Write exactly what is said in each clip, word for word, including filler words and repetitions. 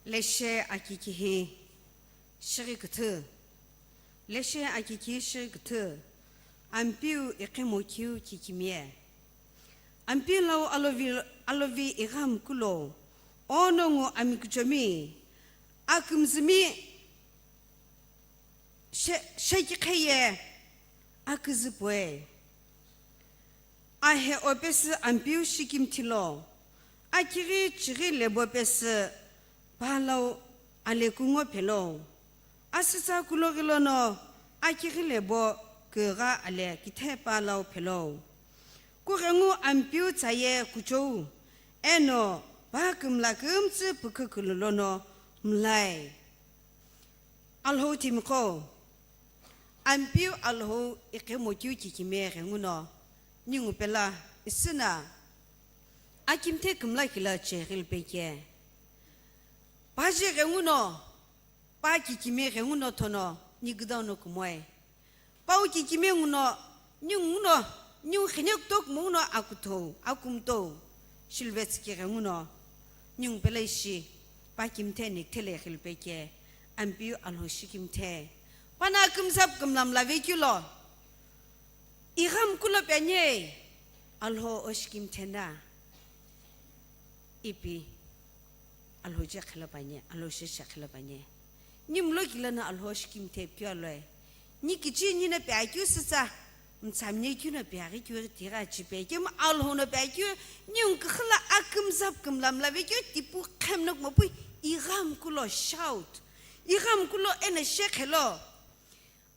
Leshe akikihi shighi küthü. Leshe akikihi shighi küthü. Ampeu iqhemokeu kikimiye. Ampeu lau alovi, alovi ighamkulo. Onongu amikuchomi. Akümzümi she-, shekikheye. Aküzüpue. Ahe opesü Ampeu shikimthilo, akighi chighi lebo pesü palau ale kungo phelo, asütsa kuloghi lono akighi lebo kugha ale kithe palau phelo. Kughengu Ampeu tsaye kuchou, eno pa kümla kümtsü pükükülü lono mlai. Alhou timiqo, Ampeu Alhou iqhemokeu kikimiye ghenguno, ningu pela isüna, akimthe kümla kila cheghi lupeke. Paje ghenguno, pa kikimiye ghenguno thono, ni gidauno kumoe. Pau kikimiye nguno, ningu nguno, ningu khine kutoku mo nguno akuthou, akumtou. Shilvetsü kighenguno, ningu pela ishi, pa kimthe nikthele ghilupeke, Ampeu Alhou shikimthe. Pana kümzap kümlamla vekilo, ighamkulo pene, Alhou oshikimthe na, ipi, Alhou je khelo panye, Alhou sheshe khelo panye. Nimlo kilana Alhou shikimthe keu aloe. Ni kichi nina pe akeu sütsa, mtsamne keu na pe aghi keu tigha chipe, kemu Alhou no pe akeu, ningu kükhüla akümzap kümlamla vekeu tipu khemnok mopui, ighamkulo shout. Ighamkulo ena shekhelo.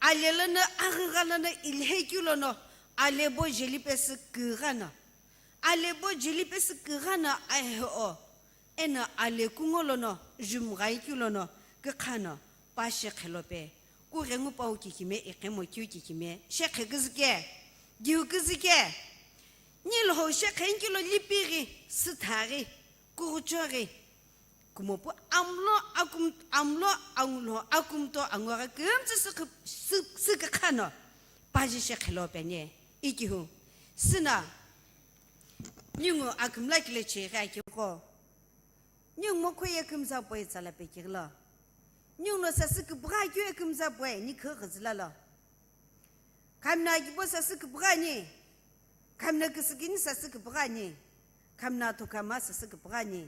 Ale lono, aghigha lono, ilhe keu lono, ale bo jeli pesü kugha no. Ale bo jeli pesü kugha no, ahe o. Eno ale kungo lono, jumghai keu lono, kükha no, pa shekhelope, kughengu pau kikimiye, iqhemokeu kikimiye, shekhe küzüke, giu küzüke, ni Alhou shekhe nkilo lipighi, süthaghi, kughuchoghi, kumopu amlo, akum-, amlo, angulho, akumto, angogha, kümtsü sükü-, sü-, sükükha no, paje shekhelope ne, ikihu, süna, ningu akümla kile cheghi akigho. Ningu mokho ye kümza poi tsala pekighi lo. Ningu no sasü küpügha keu ye kümza poi, ni khü ghüzüla lo. Khamna akibo sasü küpügha ni. Khamna küsükini sasü küpügha ni. Khamna thokama sasü küpügha ni.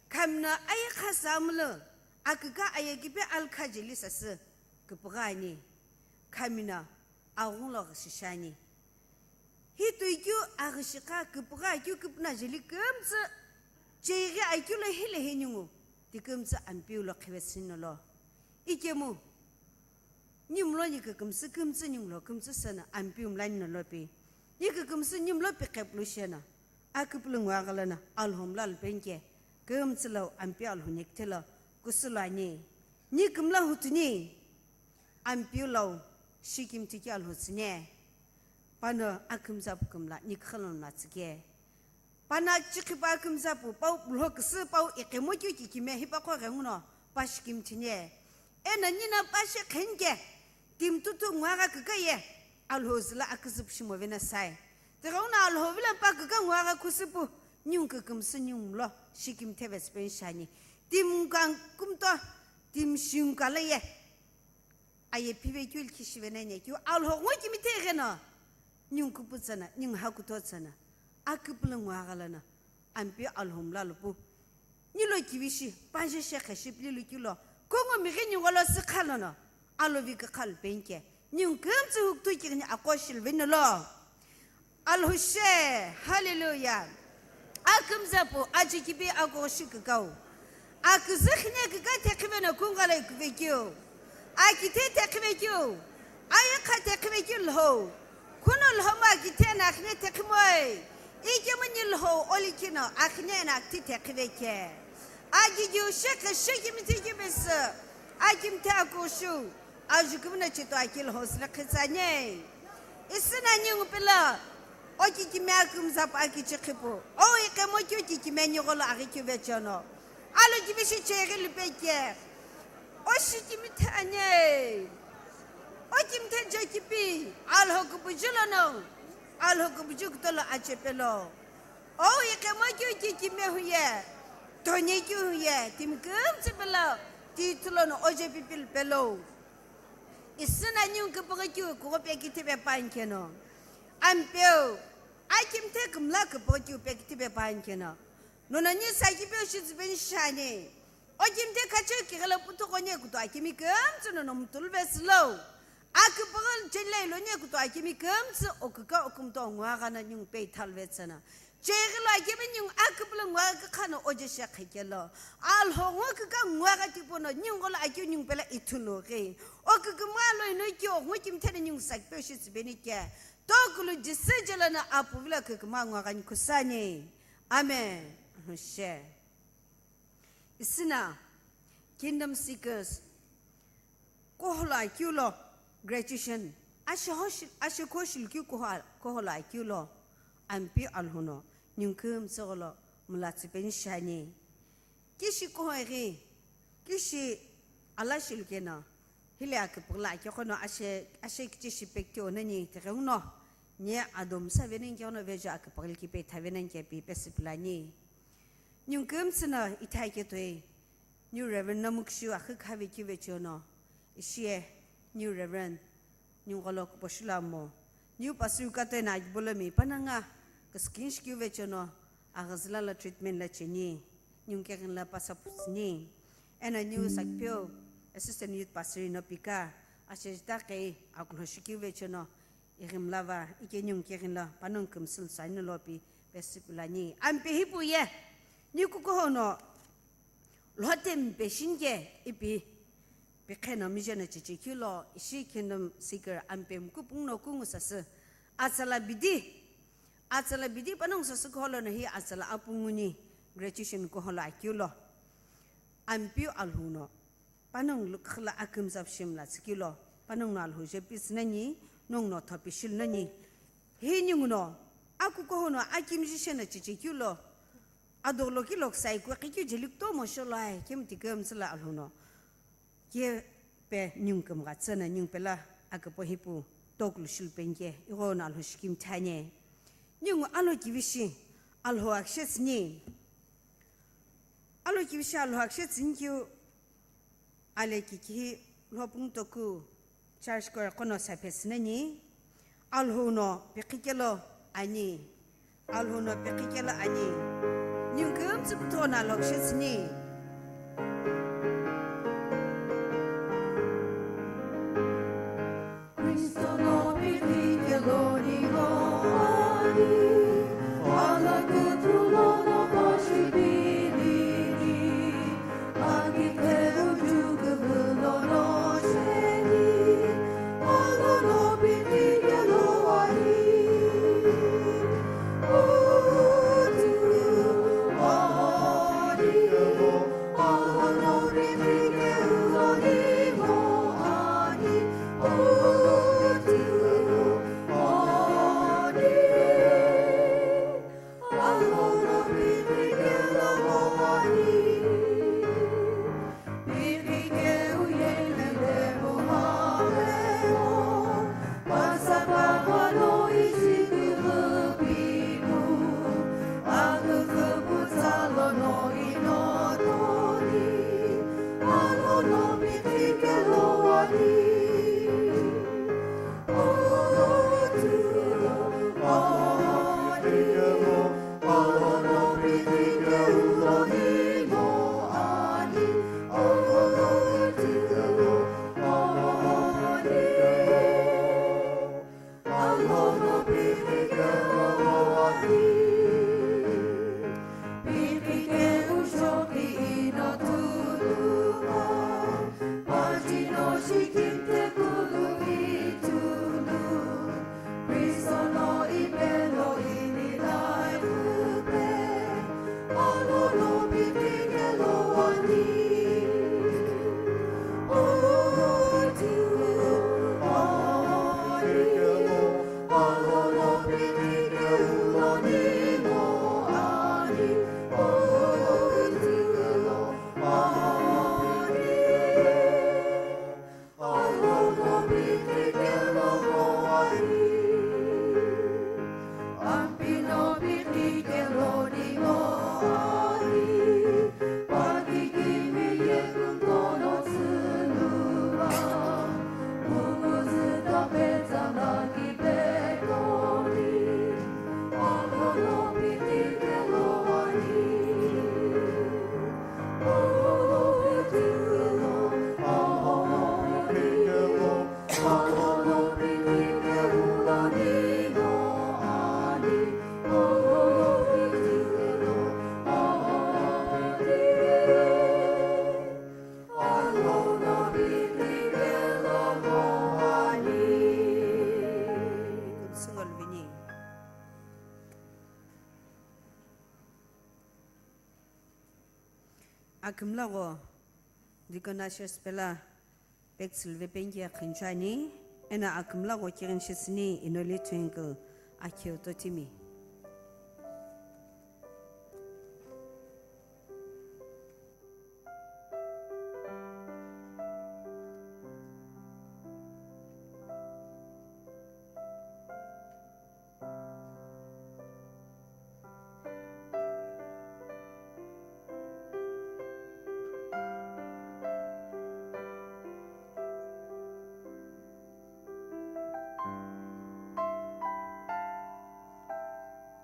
Khamna aye kha samlo. Aküka aye kipe alkha jeli sasü küpügha ni. Khamina aghungu lo ghüshi shiani. Hi toi keu aghishi kha küpügha keu küpüna jeli kümtsü cheghi akeu lo hile hi ningu, ti kümtsü Ampeu lo qhive sino lo. Ikemu, nimlo ni kükümsü kümtsü ningu lo kümtsü sena Ampeu mla nino lo pi. Ni kükümsü nimlo pi qhepulu shena. Aküpülü nguaghi lono Alhou mla lupenike, kümtsü lo Ampeu Alhou nikthelo, kusu lo ani. Ni kümla hutuni, Ampeu lo shikimthi keu Alhou tsüne. Pano akümza pu kümla, ni khalo mla tsüke. Pano chikhipa akümza pu, pau pulho küsü, pau iqhemokeu kikimiye, hipaqo ghenguno, pa shikimthine. Eno nina pa shekhenike, timi tutu nguagha küka ye, Alhou züla aküzü pu shimo vena sai. Tighenguno Alhou vilo pa küka nguagha küsü pu, ningu kükümsü ningu mlo, shikimthe vesü peni shiani. Timi nguka kumto, timi shi nguka lo ye. Aye phivekeu likhi shive nani keu Alhou ngo kimithe igheno. Ningu küpütsü na, ningu hakuthotsü na. Aküpülü nguaghi lono. Ampeu Alhou mla lupu. Nilo kivishi, panje shekhe shipli lukilo. Kongo mighi ningu lo sükha lono. Alovi kükha lupenike. Ningu kümtsü hukuthu kighini aqo shilveni lo. Alhou she, hallelujah. Akümza pu, ajikipi akoshi kükau. Aküzü khine küka thekhiveno kungala iküvekeu. Akithe thekhivekeu. Ayekha thekhivekeu Alhou. Kuno Alhou mo akithe na akhine thekhimoi. Ikemu ni Alhou olikino akhine na akithe thekhiveke. Agigiu shekhe shekimthi kibesü. Akimthe akoshu. Ajukümna chito akil hosle khitsane. Isina ningu pela. Oki kimi akümza pu aki chikhipu. O iqhemokeu kikimiye nigholo aghi kivechono. Alo kivishi cheghi lupeke. O shikimthe ane. O kimthe jakipi. Alhou kubuju lono. Alhou kubuju kutolo achepelo. O iqhemokeu kikimiye huye. Tonye keu ye timi kümtsü pelo, ti thulono oje pipil pelo. Isina ningu küpüghü keu kugho pekithipe pankeno. Ampeu, akimthe kümla küpüghü keu pekithipe pankeno. Nono ni sakipeu shitsüpeni shani. Okimthe khache kighilo puthugho nye kutu akimi kümtsü nono mutuluvesilo. Aküpüghü chenleilo nye kutu akimi kümtsü oküka okümto nguagha na ningu peithaluvetsena. Cheghilo akimi ningu aküpülo nguagha kakhano oje shekhekelo. Alhou ngo küka nguagha tipono ningu gholo akeu ningu pela ithunughi. Okükümalo ino keu ngo kimthena ningu sakipeu shitsüpeni ke. Tokulu Jisü jelana apuvilo küküma nguagha nikusani. Amen. She. Isina Kingdom Seekers kuholo akeu lo graduation ashe hoshi ashe koshil keu kuho kuholo akeu lo ampi alhuno ningu kümtsü gholo mulatsüpeni shani. Kishi kuho ighi kishi ala shilukena. Hile aküpüghüla akekhono ashe ashe kiche shipekiteo nani tighenguno. Nye adomsa venenkehono vejo aküpüghüli kipe thavenenkepi pesipilani. Ningu kümtsü no ithai ketoi. New Reverend Namukishu akhu khave kivechono. Ishie New Reverend. Ningu gholo kuposhula mo. New pastor katoi na akibolomi pananga. Kaskin shikivechono. Aghazila la treatment la cheni. Ningu keghin la pasa putsini. Eno ningu sakipeu assistant youth pastor ino pika. Ashejita kei akulho shikivechono. Ighimlava ike ningu keghin la panongu kümsülu saino lopi pesipilani. Ampe hipu ye. Ningu kukuhono. Lhotem peshinke ipi. Pikheno mijeno chichikilo ishi Kingdom Seeker ampe mkupungno kungu sasü. Atsala bidi. Atsala bidi panongu sasü kuholo no hi atsala apunguni graduation kuholo akilo. Ampiu alhuno. Panongu lukhila akümza pshimla tsikilo. Panongu no alhu je pis nani, nongu no thopi shil nani. Hi ningu no. Aku kuholo akimji shena chichikilo. Adolo kilo ksai kwe kikyu jelik tomo sholai kemti kemtsila alhuno. Ke pe ningu kümgha tsena ningu pela aküpo hipu toklu shilpenke ighono alho shikim thanye. Ningu alo kivishi alho akshetsni. Alo kivishi alho akshetsni kyu ale kikihi lhopung toku church kor kono saphes nani. Alho no peqhikelo ani. Alho no peqhikelo ani. Ningu kümtsü kutho no alho akshetsni. Akümlagho Deacon Asher Spela Petsülve penki akhinchani, ena akümlagho Kirin Shisini Inoli Twinkle Akheu Totimi.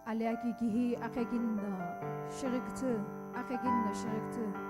Aliaki kihi akhekini no shirikütü, akhekini no shirikütü.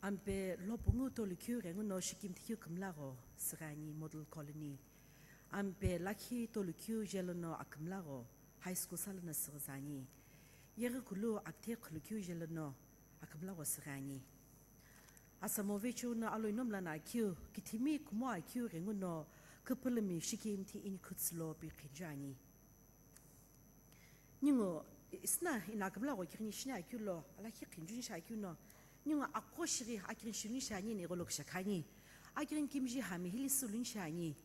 Ampe lopungu tolukhiu ghenguno shikimthi keu kümlagho süghani Model Colony. Ampe lakhi tolukhiu jelono akümlagho high school salono süghüzani. Yeghikulu akithe khulukhiu jelono akümlagho süghani. Asamo vecheo no alo ino mlana akeu, kithimi kumo akeu ghenguno küpülümi shikimthi inikhutsülo pi qhinjuani. Ningu isna ina akümlagho kighini shini akeu lo, alakhi qhinjuni shi akeu no, ningu aqo shighi akighini shiluni shi ani, ina igholo kishakha ani. Akighini kimiji hami hili süluni shi ani.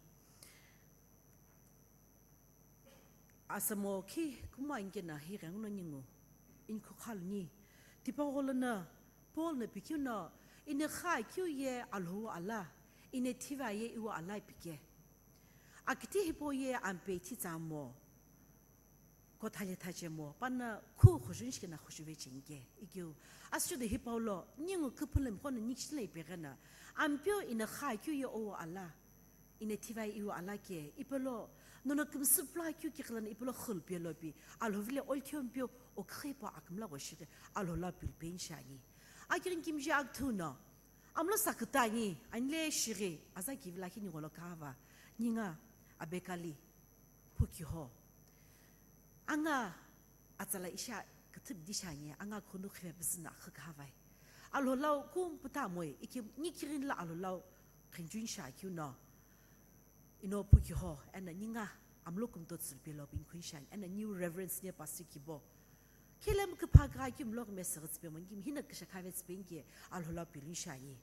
Asamo khi kumo anikena hi ghenguno ningu inikhukha luni. Tipaqo lono Paul no pikeu no, ina kha akeu ye Alhou ala, ina thiva ye iwu ala pike. Akiti hipau ye ampe ithi tsamo, kotha letha chemo, pano khu khuju nishikena khuju vecheni ke, ikeu. Asüdo hipau lo, ningu küpülümi qo no nikishila ipeghena, ampeu ina kha akeu ye owu ala, ina thiva ye iwu ala ke, ipelo, nono kümsü plo akeu kiqilana ipelo khulpelo pi, Alhou vile olkheo mpeu, okhipa akümlagho shighi, Alhou la pilpeni shi ani. Akighini kimiji akithu no, amlo sakütani, anile shighi, aza kivi lakhi ningu lo kava, ninga, abekali, phukiho. Anga atsala isha küthüp di shi ani, anga khunu khive püsüna khükhavai. Alhou lau kum puta moi, iki ni kirin la Alhou lau qhinjun shi akeu no. Ino phukiho, ena ninga amlo kumto tsülpelo pi inkhun shi ani, ena new reverence ne pastor kibo. Khelem küpha kha kümlo kümesüghü tsüpe moni kimi hina kishakha ve tsüpe inke Alhou la pilun shi ani.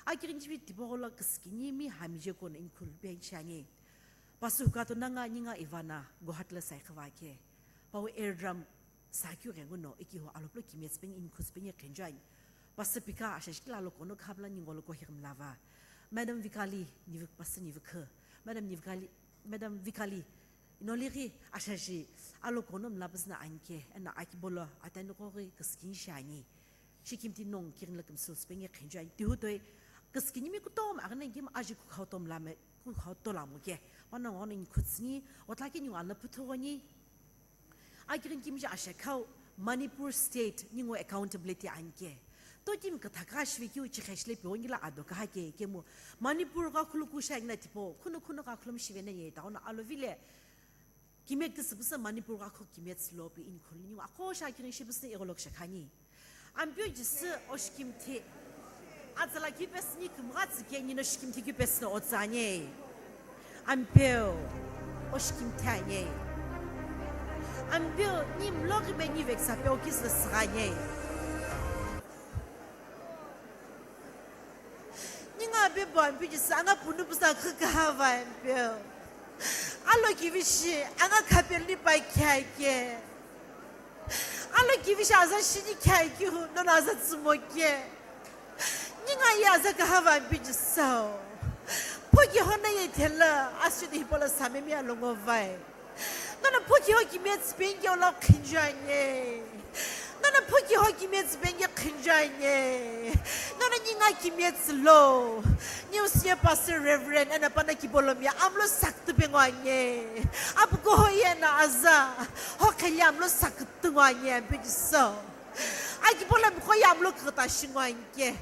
Akighini chibi tipaqo lo küsükinimi hami je kono inikhulpeni shi ani. Pastor Hukato nanga ninga Ivana Guwahati lo saikhiva ke. Pau air drum sakeu ghenguno ikihu Alhou plo kimetsüpeni inikhutsüpeni qhinjuani. Pastor Pika ashashikila alo kono khabla ningu lo kohi mlava. Madam Vikali, nivi-, Pastor Nivikhu. Madam Nivikali, Madam Vikali, inolighi ashashi alo kono mla püsüna anke, ena akibolo atani qoghi küsükin shi ani. Shikimthi nongu kirin la kümsü tsüpeni qhinjuani. Tihutoi küsükinimi kutom aghana ngim aji kukhau tom lame, kukhau tolamo ke. Pano ngono inikhutsüni, otlaki ningu ala püthugoni. Akighini kimiji ashakhau Manipur State ningu accountability anke. Totimi küthaka shive keu chikheshile piwongila adoka hake kemu Manipur gha khuluku shangina tipo, khuno khuno gha khulum shive na ye taona alovile. Kimek tüsüpüsü Manipur gha khu kimet slope inikhulu ningu aqo shi akighini shipüsü igholok shakhani. Ampeu Jisü oshikimthi. Atsala kipesüni kümgha tsükeni no shikimthi kipesüni otsani. Ampeu oshikimthi ani. Ampeu ni mloghi me ni veksa pe okisü süghani. Ninga bebo Ampeu Jisü anga punu pusa khükha va Ampeu. Alo kivishi anga khapeluni pa kya ke. Alo kivishi aza shini kya ke hu, nono aza tsümo ke. Ninga ye aza kaha va Ampeu Jisü. Phukiho no ye thela, asüdo hipau lo samemi alongo vai. Nono phukiho kimetsüpeni ke ola qhinjuani. Nono phukiho kimetsüpeni ke qhinjuani. Nono ninga kimetsülo. New Senior Pastor Reverend, ena pano kibolomi amlo sakütüpe nguani. Apukuho yena aza. Hoqheli amlo sakütü nguani, Ampeu Jisü. Akibolomi qo ye amlo küküta shi nguani ke.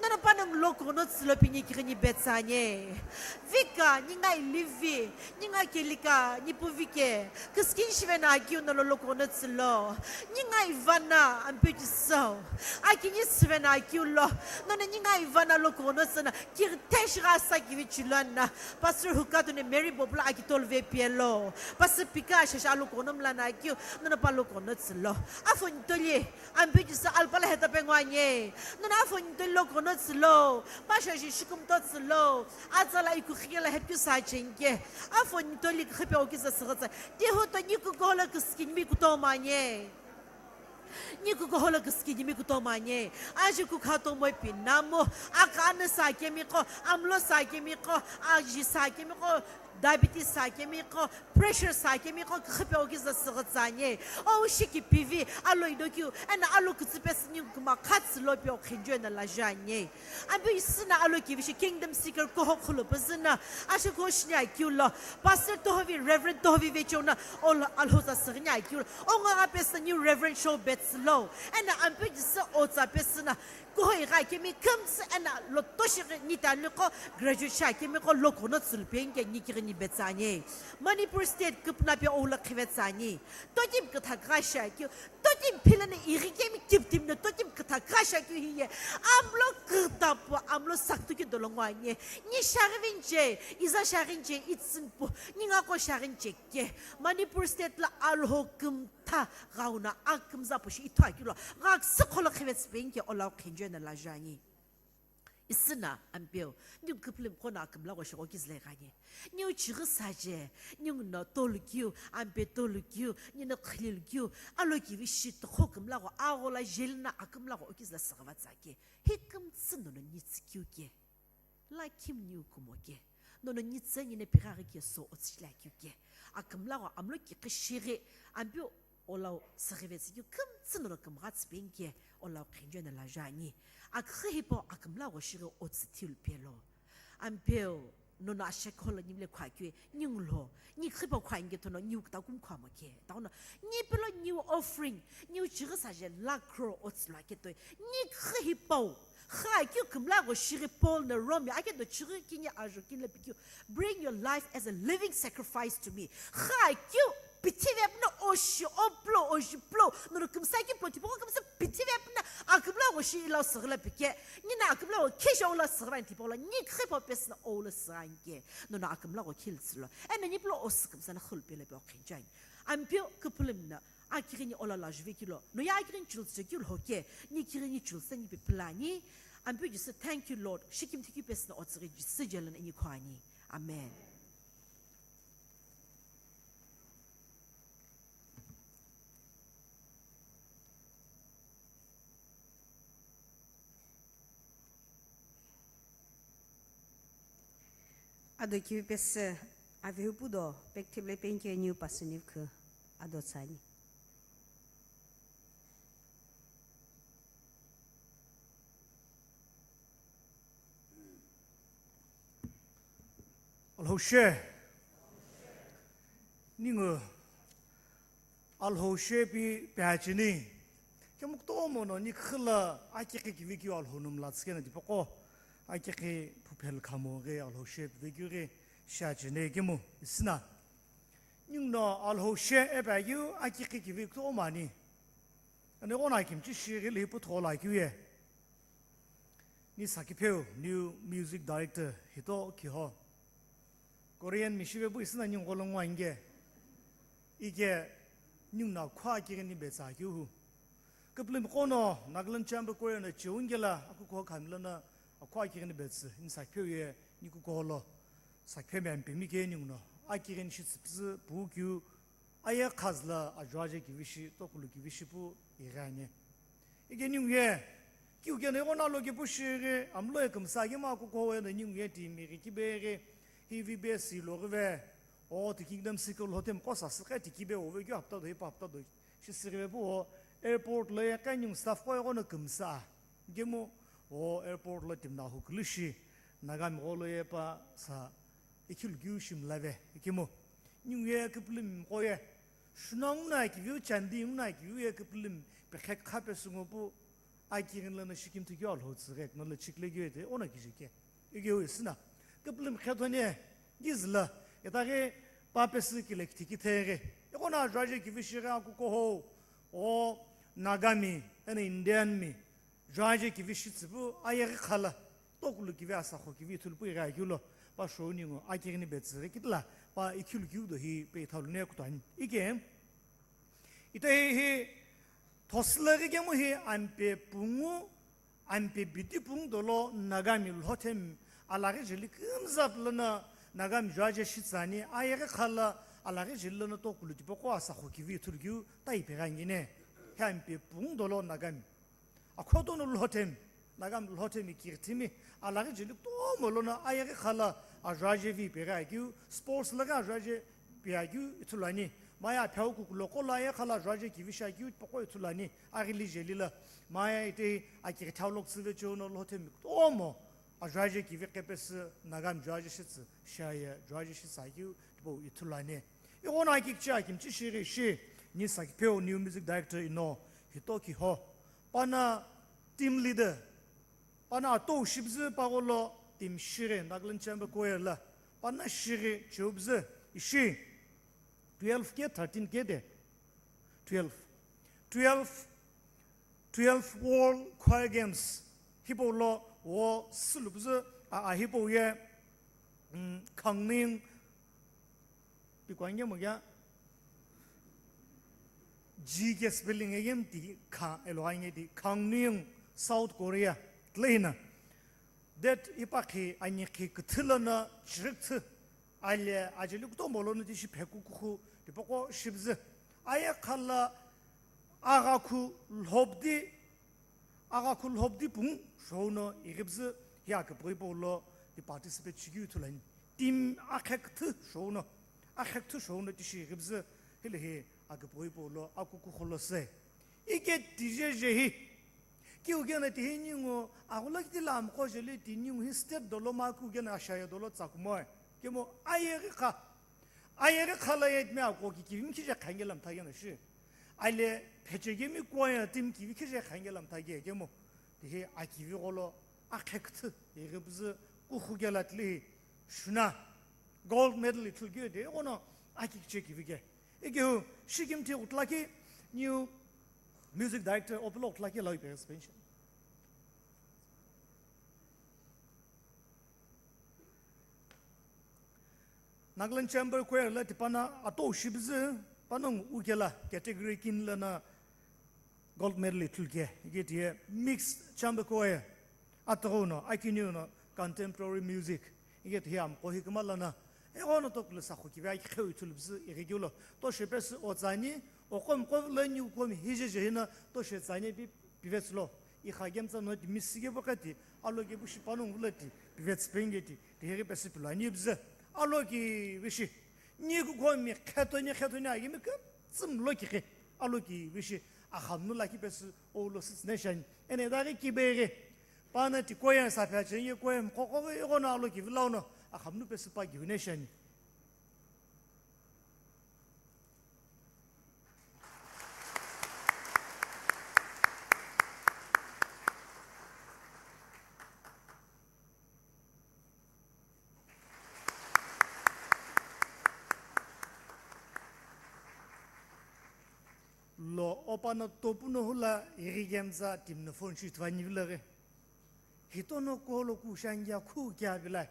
Nono pano ngulo kono tsülo pi ni kighini betsani. Vika, ninga ilivi, ninga kelika, nipu vike. Küsükin shive na akiu nolo lo kono tsülo. Ninga Ivana, Ampeu Jisü. Akini shive na akiu lo. Nono ninga Ivana lo kono tsüna. Kirte shiga sa kivi chulana. Pastor Hukato ne Mary Bobula akitol ve pielo. Pastor Pika shasha lo kono mlana akiu. Nono pa lo kono tsülo. Afo nitoli. Ampeu Jisü alpala heta pe nguani. Nono afo nitoli lo kono tsülo. Pasha shi shikumto tsülo. Atsala ikukhiye la hepkeu sa chenge. Afo nitoli kukhipe okisa sürütsa. Tihuto ni kukuho lo küsükinimi kutomani. Ni kukuho lo küsükinimi kutomani. Aji kukha tomo pinamo. Aka ane sa kemiko. Amlo sa kemiko. Aji sa kemiko. Diabetes sa kemiqo, pressure sa kemiqo, kükhipe okizü süghütsü ani. O shiki pivi, alo idokeu, eno alo kütsüpe sü ningu kuma khatsü lo pio khenju eno laju ani. Ambi isina alo kivishi Kingdom Seeker koho khulu püzüna, asho koshini akeu lo, Pastor Tohovi, Reverend Tohovi vechona, olo alhoza süghini akeu lo, onga pe sü new Reverend show betsü lo, eno ambi jisü otsa pe süna, Kuhoi gha kemi kümtsü eno loto shighi ni tani qo graduate sha kemi qo lo kono tsülupeni ke ni kighini betsü ani. Manipur state küpüna pe oula khivetsü ani. Tokim kütha gha sha keu, tokim philani ighi kemi kiptim no tokim kütha gha sha keu hiye. Amlo kütapu, amlo saktu ki dolongo ani. Ni shaghi vinche, iza shaghi nche, itsin pu, ni nga ko shaghi nche ke. Manipur state la alho küm tha ghauna akümza pushi ithu akilo. Gha sükholo khivetsü penke olau khenju eno laju ani. Isina ampeu, niu küpülüm kono akümla gho shigho kizle ghani. Niu chighi saje, niu no tolu kiu, ampe tolu kiu, niu no khilil kiu, alo kivi shi tokho kümla gho, agho la jelina akümla gho okizle süghüva tsake. Hi kümtsü nono nitsü kiu ke. Lakhi mniu kumo ke. Nono nitsü nina pigha ghi ke so otsüchila keu ke. Akümla gho amlo ki kishighi ambi olau süghivetsü keu kümtsü nono kümgha tsüpeni ke olau khenju eno laju ani. Aküxü hipau akümla gho shighi otsü thilu pelo. Ampeu nono ashekhola nimle khua keu ningu lo. Ni khipau khua inge tono niu küta kum khua mo ke. Tauno ni pelo niu offering, niu chighi saje lakh crore otsü lo ake toi. Ni khipau Xakeu kümla gho shighi Paul no Rome ake do chighi kini ajo kinle pikeu, "Bring your life as a living sacrifice to me." Xakeu pithive püno oshi oplo, oshi plo, nono kümsa ki plo, tipau kümsa pithive püno akümla gho shi ilau süghüla pike. Nina akümla gho khisha ola süghüla tipau la, ni khipau pesüna ola süghanke. Nono akümla gho khiltsülo. Eno ni plo osi kümsa na khul pele pe okhinchani. Ampeu küpülüm na Akighini ola lajuvekilo, noye akighini chulsükilo hoke, ni kighini chulsü ni pipilani, ampe Jisü, "Thank you, Lord." Shikimthi keu pesüna otsüghi Jisü jelo no ini khuani. Amen. Ado kivi pesü avehu pu do, pekthip le penke niu pasü niu khu ado tsüani. Alhou she. Ningu Alhou she pi pecheni. Kemu kutomo no ni khila akikhi kivi keu Alhou no mla tsükena tipaqo. Akikhi phuphel khamo ghi Alhou she pi vekeu ghi shecheni kemu isina. Ningu no Alhou she epekeu akikhi kivi kutomo ani. Ani gho na kimchi shi ghi lipu thola keu ye. Ni sakipheu, new music director, hito kiho. Korean mi shive pu isina ningu gholo ngwa inge. Ike ningu na khua kighini betsa keu hu. Küpülümi qono Nagaland Chamber Choir no cheunge la, aku kuho khamla na akhua kighini betsü, ni sakipheu ye, ni kukuho lo. Sakipheu mi ampemi ke ningu no. Akighini shitsü püzü pu keu, Aye khazü la ajuaje kivishi, tokulu kivishi pu ighi ani. Ike ningu ye, kiu keno ighono alo kipu shighi, amlo ye kümsa kemu akukuho weno ningu ye timi ghi kibe ghi, hi V B S lo ghive, o ti Kingdom Seeker lo timi kosa sükhe ti kibe ove keu hapta do, hi pa hapta do, shi sükhive pu o, airport lo ye kha ningu staff qo ighono kümsa. Kemu, o airport lo timi na hukulu shi, Nagami gholo ye pa sa, Ikhilu keu shimlave, ikemu. Ningu ye küpülümi qo ye. Shuna nguna kiviu chandi nguna kiviu ye küpülümi pekhe kha pesü ngo pu. Akighini lono shikimthi keu Alhou tsüghi ekno lo chikle keu ete ono kije ke. Ikeu isina. Küpülümi khe thoni ye. Gizla. Etaghi pa pesü kile kithi kitheghi. Ighono ajuaje kivishi ghi akukuho. O Nagami, eno Indian mi. Juaje kivi shitsü pu ayeghi khala, tokulu kivi asakho kivi ithulu pu ighi akeu lo, pa shou ningu akighini betsü ghi kitila, pa ikhilu keu do hi pe ithalu ne kutuani. Ike, ita hi hi, thosüla ghi kemu hi ampe pungu, ampe biti pungu dolo Nagami lhothemi, alaghi jeli kümza pülono Nagami juaje shitsü ani, ayeghi khala, alaghi jeli lono tokulu tipaqo asakho kivi ithulu keu, ta ipe ghi angine. Hi ampe pungu dolo Nagami. Akhoto no lhothemi, Nagami lhothemi kirithimi, alaghi jeli kutomo lono ayeghi khala, Ajuaje vi peghi akeu, sports lo ghi ajuaje pi akeu ithulu ani. Maye aphiau kukulo qo lo aye khala ajuaje kivi shi akeu tipaqo ithulu ani. Aghili jeli lo maye ite akighi thau lo kütsüve cheu no lhothe mi kutomo ajuaje kivi qhepesü Nagami juaje shitsü, shiaye juaje shitsü akeu tipau ithulu ani. Ighono akikiche akimchi shighi shi, ni Sakipheu new music director Ino Hitokiho, pano team leader, pano atou shipüzü pagholo team shighi Nagaland Chamber Choir lo, pano shighi cheupüzü ishi twelve ke thirteen ke de, twelve, twelve, twelve World Choir Games hipau lo wo sülupüzü a, a hipau ye, mm, Khangning, pi kuange mo ya, G ke spelling ye yem ti kha elo ange ti Khangning, South Korea, tlehina. That ipakhi ani khi küthü lono chirikthü, ale ajeli kutomo lono tishi pheku kukhu tipaqo shipüzü. Aye khala aghakhu lhobdi, aghakhu lhobdi pung shou no ighipüzü hi akipughi hipau lo ti participate shikeu ithulu ani. Team akheküthü shou no, akheküthü shou no tishi ighipüzü hile hi akipughi hipau lo akuku kholo se. Ike tije je hi kiu kena tihi ningu aghulakiti lo amqo jeli ti ningu hi state dolo ma kiu kena ashaye dolo tsa kumoe. Kemu ayeghi kha. Ayeghi khala ye timi ako ki kivi mi khije khange lamtha kena shi. Ale pheche kemi kuaya timi kivi khije khange lamtha ke kemu. Tihi akivi gholo akheküthü ighipüzü kukhu kela tili shuna gold medal ithulu keu de ighono akikiche kivi ke. Ikeu shikimthi kutlaki new music director opilo kutlaki lawi pe suspension. Nagaland Chamber Choir lo tipano atou shipüzü panongu ukela category kini lono gold medal ithulu ke, ike tiye mixed chamber choir, atughuno, akiniuno contemporary music, ike tiye amqo hi kümalono, ighono tokulu sakhu kivi akikheu ithulu püzü ighikeulo, toshe pesü otsani, oqo mqo vilo niukomi hije jehina toshe tsani pi pivetsü lo, ikha kemtsa no ti misi kepu qeti, alo kepu shi panongu vilo ti, pivetsü pengeti, tiheghi pesü pilo ani püzü, alo kivi shi, ni kukomi khetoni khetoni akimi kümtsü mlo kikhi, alo kivi shi, axamunu lakhi pesü oulo sütsüne shiani, eno itaghi kibeghi, pano ti koye saphi acheni ye koye mqoqo ighono alo kivi launo, axamunu pesü pa kivi ne shiani. Lo opano topu no hula ighi kemtsa timi no phone shi ithivani vilaghi. Hitono kolo kushangia khu kia vilai.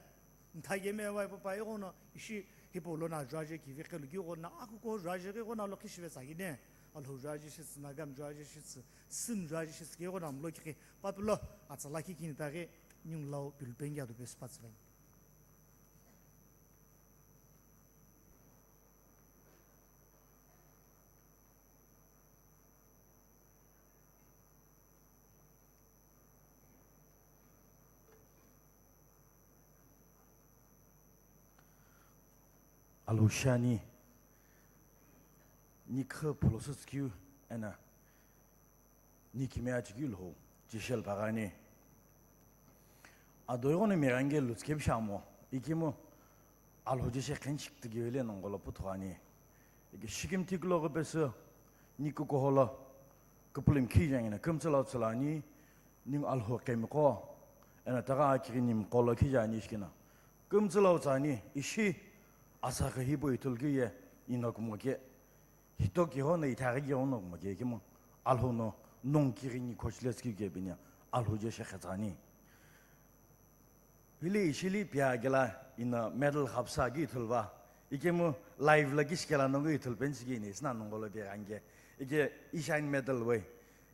Nthakeme vai papa ighono ishi hipau lono ajuaje kivi qhelu keu ighono akuko juaje ghi ighono alo khishive tsakine. Alhou juaje shitsü, Nagami juaje shitsü, Süm juaje shitsü keu ighono amlo kikhi papilo atsa lakhi kini taghi ningu lau pilu pengi ado pesü patsü vani. Alhou shiani, ni khü phulosü tsükeu eno ni kimiye achikeu Alhou, jeshelo paghi ani. Ado ighono mirange lutsu kepu shi amo, ikemu Alhou jeshe khenshi kutugeu ile nongolo putho ani. Ike shikimthi kulo ghipesü ni kukuholo kupulumi khijengina kümtsü lau tsülu ani, ningu Alhou qhemiqo, eno tagha akighi nimiqo lo khijeni shikina. Kümtsü lau tsüani, ishi asaghi hipau ithulu keu ye ino kumo ke. Hitokiho no ithaghi keu no kumo ke ikemu Alhou no nongu kighi ni khochile tsükeu ke bini Alhou jeshe khetsüani. Hili ishili pia kela ino medal khapsa ki ithulu va. Ikemu live lo kishi kela nongu ithulu pensi ki ini isna nongolo pia ghange. Ike Ishan medal we.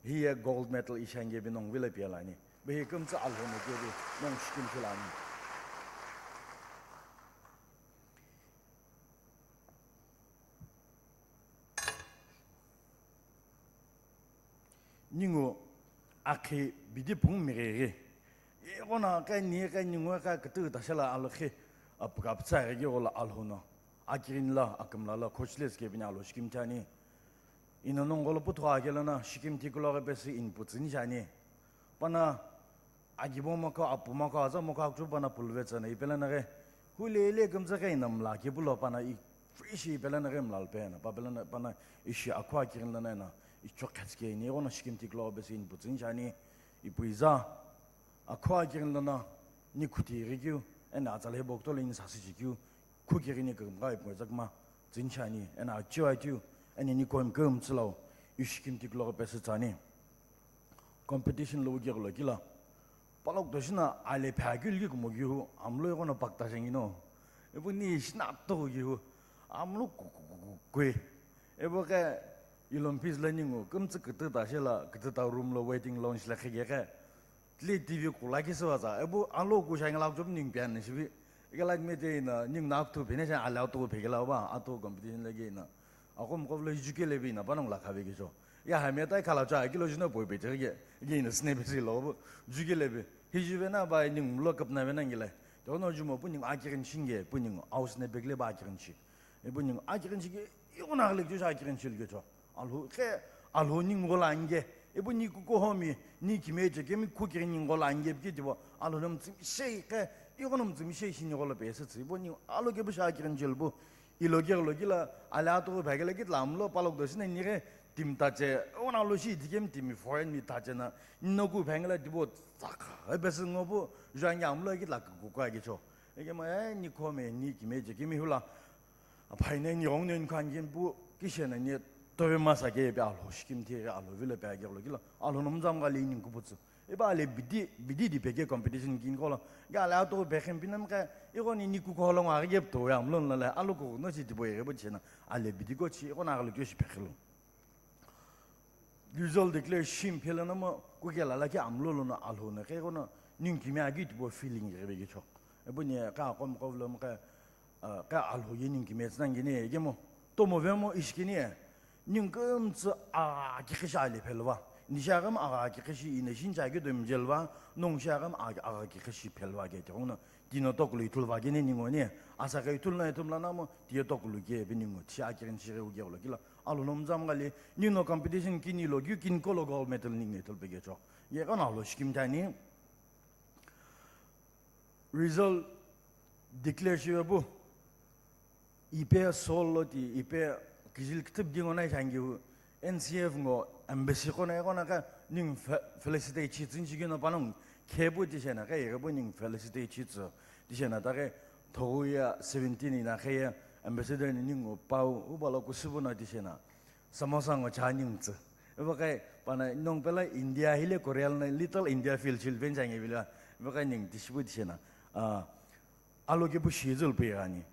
Hiye gold medal Ishan ke bi nongu vilo pia lani. Be hi kümtsü Alhou no ke bi nongu shikimthi lani. Ningu akhi bidi pungu migheghi. Ighono aka ni aka ningu aka kütüghü tashala alokhi Apuka apütsa ighi keghola Alhou no akirini lo, akümla lo, coachless kepini Alhou shikimthi ani. Ino nongu lo puthugho kelo no shikimthi kuloghi pesü inpu tsüni shiani. Pano agibo mako, apu mako, aza mako akchu pano puluvetsü no ipela naghi. Hule ile kümtsü khe ino mla kipulo pano i fresh ipela naghi mla lupe no. Pa pela na, pano ishi akhu akirini lo no ino ichokhetsuke ini ighono shikimthi kuloghi pesü inpu tsüni shiani. Ipu iza akhu akirini lo no ni khuti ighi keu, eno atsala hibo kutola ini sasü chikeu, khu kighini kümgha ipngo zakma tsüni shiani, eno achiu atiu, eno ni komi kümtsü lo, ishi shikimthi kuloghi pesü tsüani. Competition lo wuke ghulo kilo. Palok to shino ale phe akeu liki kumo kihu, amlo ighono pakta shengi no. Ipu ni shino atughu kihu, amlo ku-, ku-, ku-, ku-, kue. Ipu khe Olympics lo ningu, kümtsü kütü ta shela, kütü ta room lo waiting lounge lo kheghe khe. Tile T V kula kisiwa tsa, ipu alo kusha ingila kuchop ningu piani shibi. Ike light mete ino, ningu na akuthu pene sha ale atughu phekela ba, atughu competition lo ke ino. Ako mkov lo ijuke lebi ino, panongu la khabe kicho. Ya hame tai khala cha, kilo jino poi pete ke, ke ino sine besi lo bu, juke lebi. Hijuve na ba ningu lo kapna ve na ngile. Tono jumo pu ningu akirin shinge, pu ningu aus ne bekle ba akirin shi. Ipu ningu akirin shi ke, ighono aghile kicho sha akirin shi lo kecho. Alhou khe, Alhou ningu lo ange. Ipu ni kukuhomi, ni kimeche kemi kukiri ningu lo ange piki tipo. Alhou no mtsimi shei khe, ighono mtsimi shei shi ningu lo pesü tsü. Ipu ningu alo kepu sha akirin shi lo bu. Ilo keghulo kilo, ale atughu phakelo kitila amlo palok do shino ni khe, timi tache, ighono alo shi itikemi timi foreign mi tache na, nino ku phangela tipo, tsakha, e pesü ngo bu, juangi amlo kitila kuku akicho. Ikemu, e, ni khome, ni kimeche kemi hula. Aphaina ni gong nen khan yin pu, kishena ni tove masa ke pe Alhou shikimthi Alhou vilo pe ageghulo kilo, Alhou no mzam ga le ning kuputsü. Iba le bidi, bidi di peke competition kin kolo, ga le ato pe khem pinam ka, ighono ni kuku holong age gep to ya mlon la le, alo ko no chi tipo ye bo chena, ale bidi ko chi, ighono aglo kyo shi pe khilo. Result declare shim phela namo, kukela laki amlo lono Alhou no khe kono, ningu kimi agi tipo feeling rebe gicho. Ipu ni ka kom kovlom ka, ah, ka Alhou ye ningu kimi tsnang gini, gemo, tomo vemo ishkini, ningu kümtsü a kikhishi ale phelva. Nishagam a kikhishi ine shincha gi dom jelva, nung shagam a kikhishi phelva ge te kono, tino toklu itulva gini ningu ni, asa ka itul na itum la namo, tiye toklu ge be ningu, chi akirin shire uge lo kila, Alhou no mzam ga le, ningu no competition kini lo, gyu kin kolo gold medal ningu ithul pe gecho. Ye kono Alhou shikimthi ani. Result declare shive pu. Ipe Seoul lo ti, ipe kijil ktip dingo nai shangi hu, N C F ngo embassy kona, kona ka ningu fe-, felicitate chi tsün chi gino panong khepu ti shena ka ye pu ningu felicitate chi tsü. Ti shena ta ke thogu ya seventeen ina khe ya ambassador ni ningu pau, u balo kusibu na ti shena. Samosa ngo cha ning tsü. Iba kai, pana nong pela India hile Korea na Little India feel chil ven changi bila. Iba kai ning tishibu tishena. Ah, alo ke bu shizul pe ani.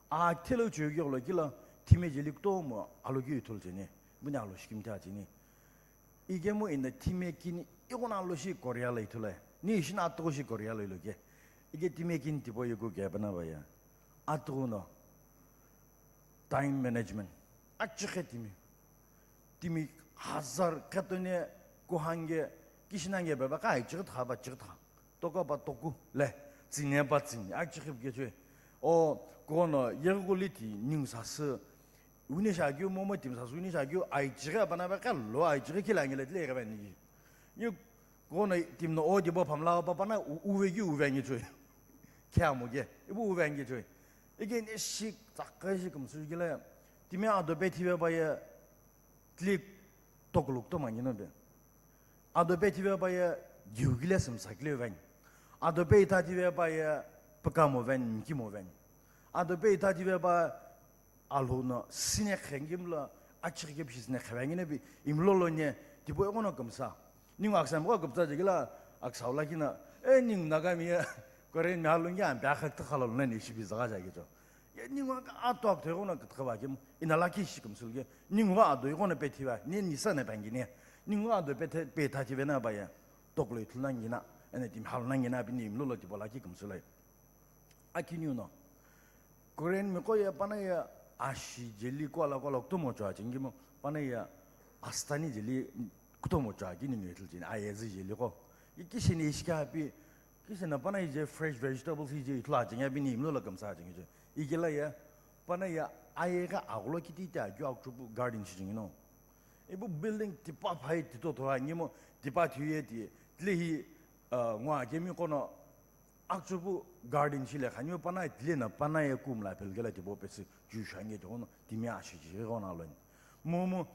Ah, thelo chu ge lo kila, time jeli kutomo, alo ke ithul cheni. Buni alo shikimthi acheni. Igemu ina time kini, ighono alo shi Korea la ithulai. Ni shina atughu shi Korea la ilo ke. Ige time kini tipo yuku ke bana baya. Atughu no. Time management. Achighi timi. Timi hazar khetone kuhange, kishinange beba ka aichighi tha ba chighi tha. Toka ba toku le. Tsine ba tsine. Achighi ke chue. O kono yeguli ti ningu sasü. Uni shagyu momo timi sasü uni shagyu aichighi bana ba ka lo aichighi kilange le tle ga ba ni. Yu kono timi no o di bo phamla ba bana u-, uve gi uve ngi chue. Kya mo ge. Ibu uve ngi chue. Ige ni shi tsakai shi kumsü gile, timi ado pe thive baye tlik tokluk to mangi no be. Ado pe thive baye giu gile simsa gile veng. Ado pe itha thive baye pekamo veng, mikimo veng. Ado pe itha thive ba Alhou no sine khengim lo achighi ke phi sine kheveng ne bi imlo lo ne tipo egono kumsa. Ningu aksam ko kupta jigila aksau lakina, e, ningu Nagami ye Korean mi halungi ampe akhak ta khalol nani shibi zaga jagi cho. Ye ningu aka ato ak thoi kono kutkhaba kim, ina laki shi kumsul ge, ningu ado kono pe thiva, ni nisa na pangi ni. Ningu ado pe the, pe tha thive na ba ye, toklo ithul nangi na, ene tim hal nangi na, bini imlo lo tipo laki kumsulai. Akiniu no. Korean mi ko ye pana ye ashi jeli ko ala ko ala kutomo chua chingi mo, pana ye astani jeli kutomo chua kini ngi ithul chini, aye zi jeli ko. Iki shini ishika pi, Tisena panai je fresh vegetables je ithulu ajingi abini imlo la kamsa ajingi je. Ikela ye, panai ye ayeghi agholo kiti ite akeu akchupu garden shijingi no. Ipu building tipa phai tito thola ngimo tipa thiye ti, tile hi, uh, ngwa kemi kono akchupu garden shile khani panai tile na panai ye kumla pelgela tibo pesi ju shange to kono timi ashi ji kono aloni. Momu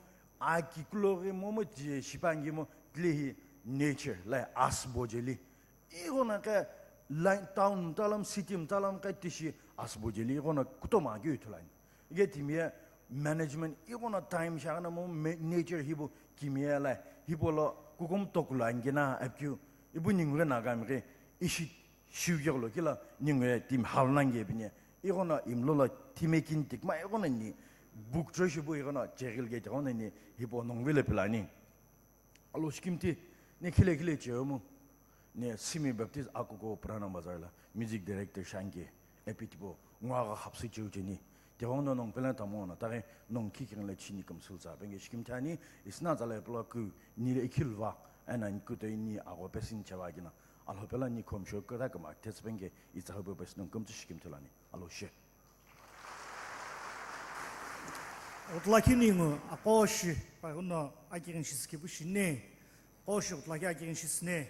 aki kuloghi momu ti shipangi mo tile hi nature la asbo jeli. Ighono khe line town mtalam, city mtalam khe tishi asbo jeli ighono kutomo akeu ithulu ani. Ike timiye management ighono time shagana mo me-, nature hibo kimiye la hibo lo kukum tokula angina apkeu ibu ningu ghe Nagami ghe ishi shiu ghe lo kila ningu ghe timi halna nge bine. Ighono imlo lo timi kin tikma ighono ni book choi shibu ighono chegil ghe tighono ni hibo nongvile pilani. Alo shikimthi, ne khile khile chemu, ne Simi Baptist Akuko Purana Bazar la music director shanke, epi tipo, ngwa ga hapsi cheu cheni. Tighono nong pelen tamo na, tare nong kikeng le chini kamsul sa, penge shikimthi ani, isna zale pula ku, ni le ikhilva, ena ni kuto ni ago pesin chewa gina. Alo pela ni kom sho kata kama, tets penge, itsa hobo pes nong kumtsi shikimthi lani. Alo she. Utulakhi ningu aqo shi, pa uno akirin shi sikipu shine. Aqo shi utulakhi akirin shi sine.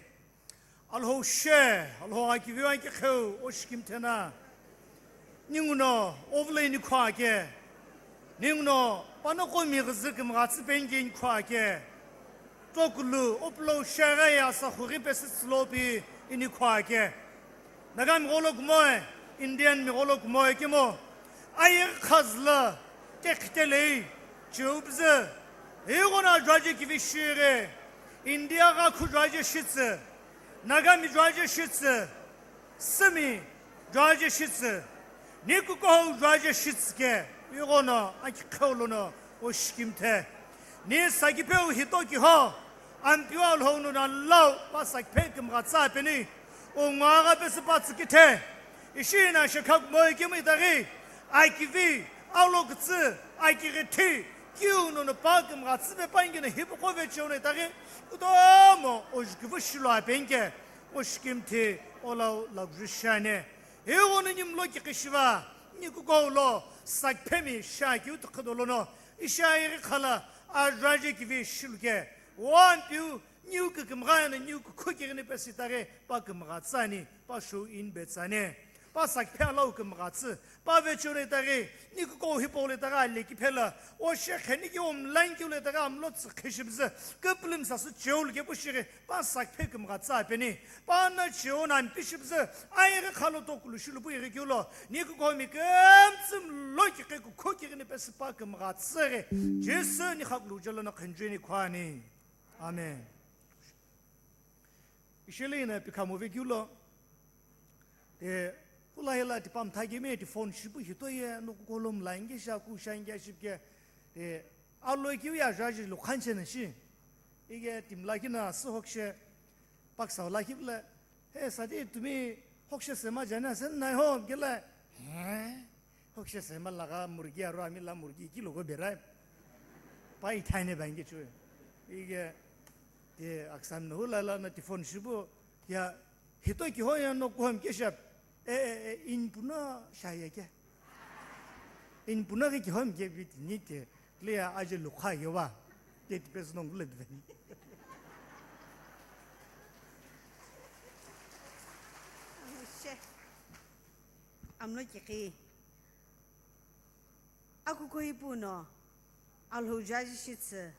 Alhou she, Alhou akiviu akikheu, o shikimthena. Ninguno, ovulei ni khua ke. Ninguno, panoko mi ghizi kimgha tsipengin khua ke. Tokulu, opulou shaghe ya sa khuri pesi tsilopi ini khua ke. Naga migholo kumoe, Indian migholo kumoe kemo, ayeghi khazla, kekhitelei, chiubzü, ighono juaje kivi shire, India gha khu juaje shitsü, Nagami juaje shitsü, Simi juaje shitsü, ni kukohou juaje shitsü ke, ighono akikheu lono o shikimthe. Ni sakipeu hito kiho, Ampeu Alhou no na lau pa sakiphe kimgha tsa peni, o ngwa gha pesi pa tsükithe, ishi na shekha kumoe kemu itaghi, akivi, alokütsü, akighithi, kiu no no pa kimgha tsüpe pa ingino hipu kove cheu no itaghi, kutomo o jukivu shilo apenke, o shikimthi, o lau lakju shane. Ighono ni mlo kikishiva, ni kukou lo, sakphemi shakiu tukhudolo no, ishi ayeghi khala, ajuaje kivi shiluke, o Ampeu, niu kikimgha na niu kukhu kighini pesi itaghi, pa kimgha tsani, pa shou in betsane, pa sakphe alau kimgha tsü, pa vechore itaghi, ni kukou hipau le itaghi ale kiphela, o shekhe ni ki omlan kiu le itaghi amlo tsü khishibzü, küpülüm sasü cheulu kepu shighi, pa sakphe kimgha tsü apeni, pa na cheo na mpishibzü, ayeghi khalo tokulu shilupu ighi kiulo, ni kukomi kümtsüm lo kikhe kukhu kighini pesi pa kimgha tsüghi, Jisü ni khakulu jelo no khenjeni khwani. Amen. Ishele ina pikha move kiulo. Te, hula hela tipa mtha kemi ti phone shipu hitoye, no kukolom la inge sha ku sha inge shipke. Te, alo kiu ya jaji lo khanche na shi. Ige timla kina si hokshe. Paksa la kibla. He, sadi tumi hokshe sema jana sen nai ho, gela. He? Hokshe sema laga murgi aro ami la murgi ki logo berai. Pa ithai ne bangi chu. Ige, te aksam no hula la na ti phone shibu, ya, hito ki ho ya no kuham ke shap. E, e, e, in puna shaya ke. In puna ke ki hom ke bit ni te, le ya aje lukha yo ba. Te ti pes nong le de. She. Amlo ki ki. Akuko ipu no, Alhou jaji shitsü,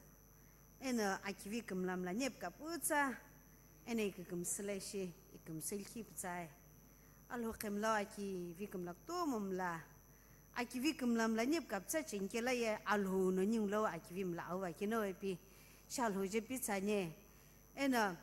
eno akivi kümla mla nyep kapütsa, eno ikükümsü la ishi, ikümsü likhi pütsae. Alhou kümlau akivi kümla kutomo mla, akivi kümla mla nyep kapütsa cheni kela ye Alhou no ningu lau akivi mla auva keno ipi, shi Alhou je pitsane, eno,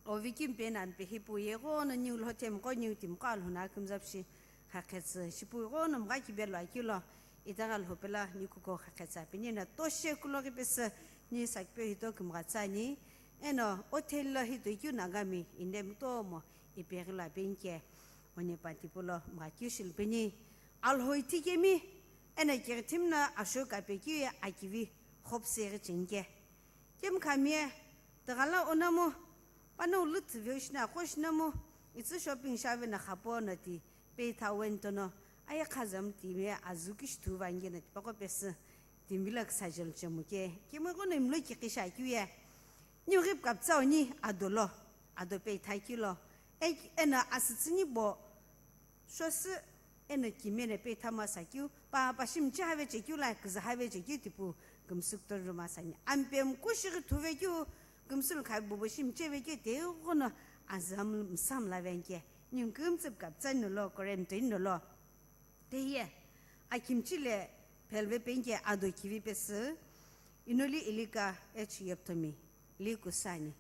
Ovi kimpe na mpe hipu yeghono niu lhothe mqo niu timqo Alhou na kümzapshi khakhetsü shipu yeghono mgha kibelo akilo itaghi Alhou pela ni kuko khakhetsü apeni na toshe kuloghi pesü ni sakipeu hito kümgha tsüani eno othelo hito ikeu Nagami inde mtomo ipeghilo apenike one patipulo mgha keu shilupeni Alhou ithi kemi eno kighithimi no ashoka pekeu ye akivi khopseghi chenike. Kemu khami ye, tighala onamu, panongu lüthiveu shina aqo shinamu, Itsü shopping shiave no xapo no ti peitha wento no, aye khazam timi azu kishithu vange no tipaqo pesü timi lo kisa jelo chemu ke. Kemu ghono imlo kikisha keu ye. Niu ghi kaptsau ni ado lo, ado peitha keu lo. E, eno asütsü ni bo shosü eno kime no peitha masa keu, pa, pa shimche have che keu la, küzü have che keu tipu kümsü kutoru masa ni. Ampem kushi ghi thuve keu, kümsü lukha bubo shimche ve keu, te ghono azam msam la venge. Niu kümtsü kaptsau no lo, korem to no lo. Te ye, akimchi le phelve penge ado kivi pesü, Inoli Ilika H Yeptomi, Li Kusani.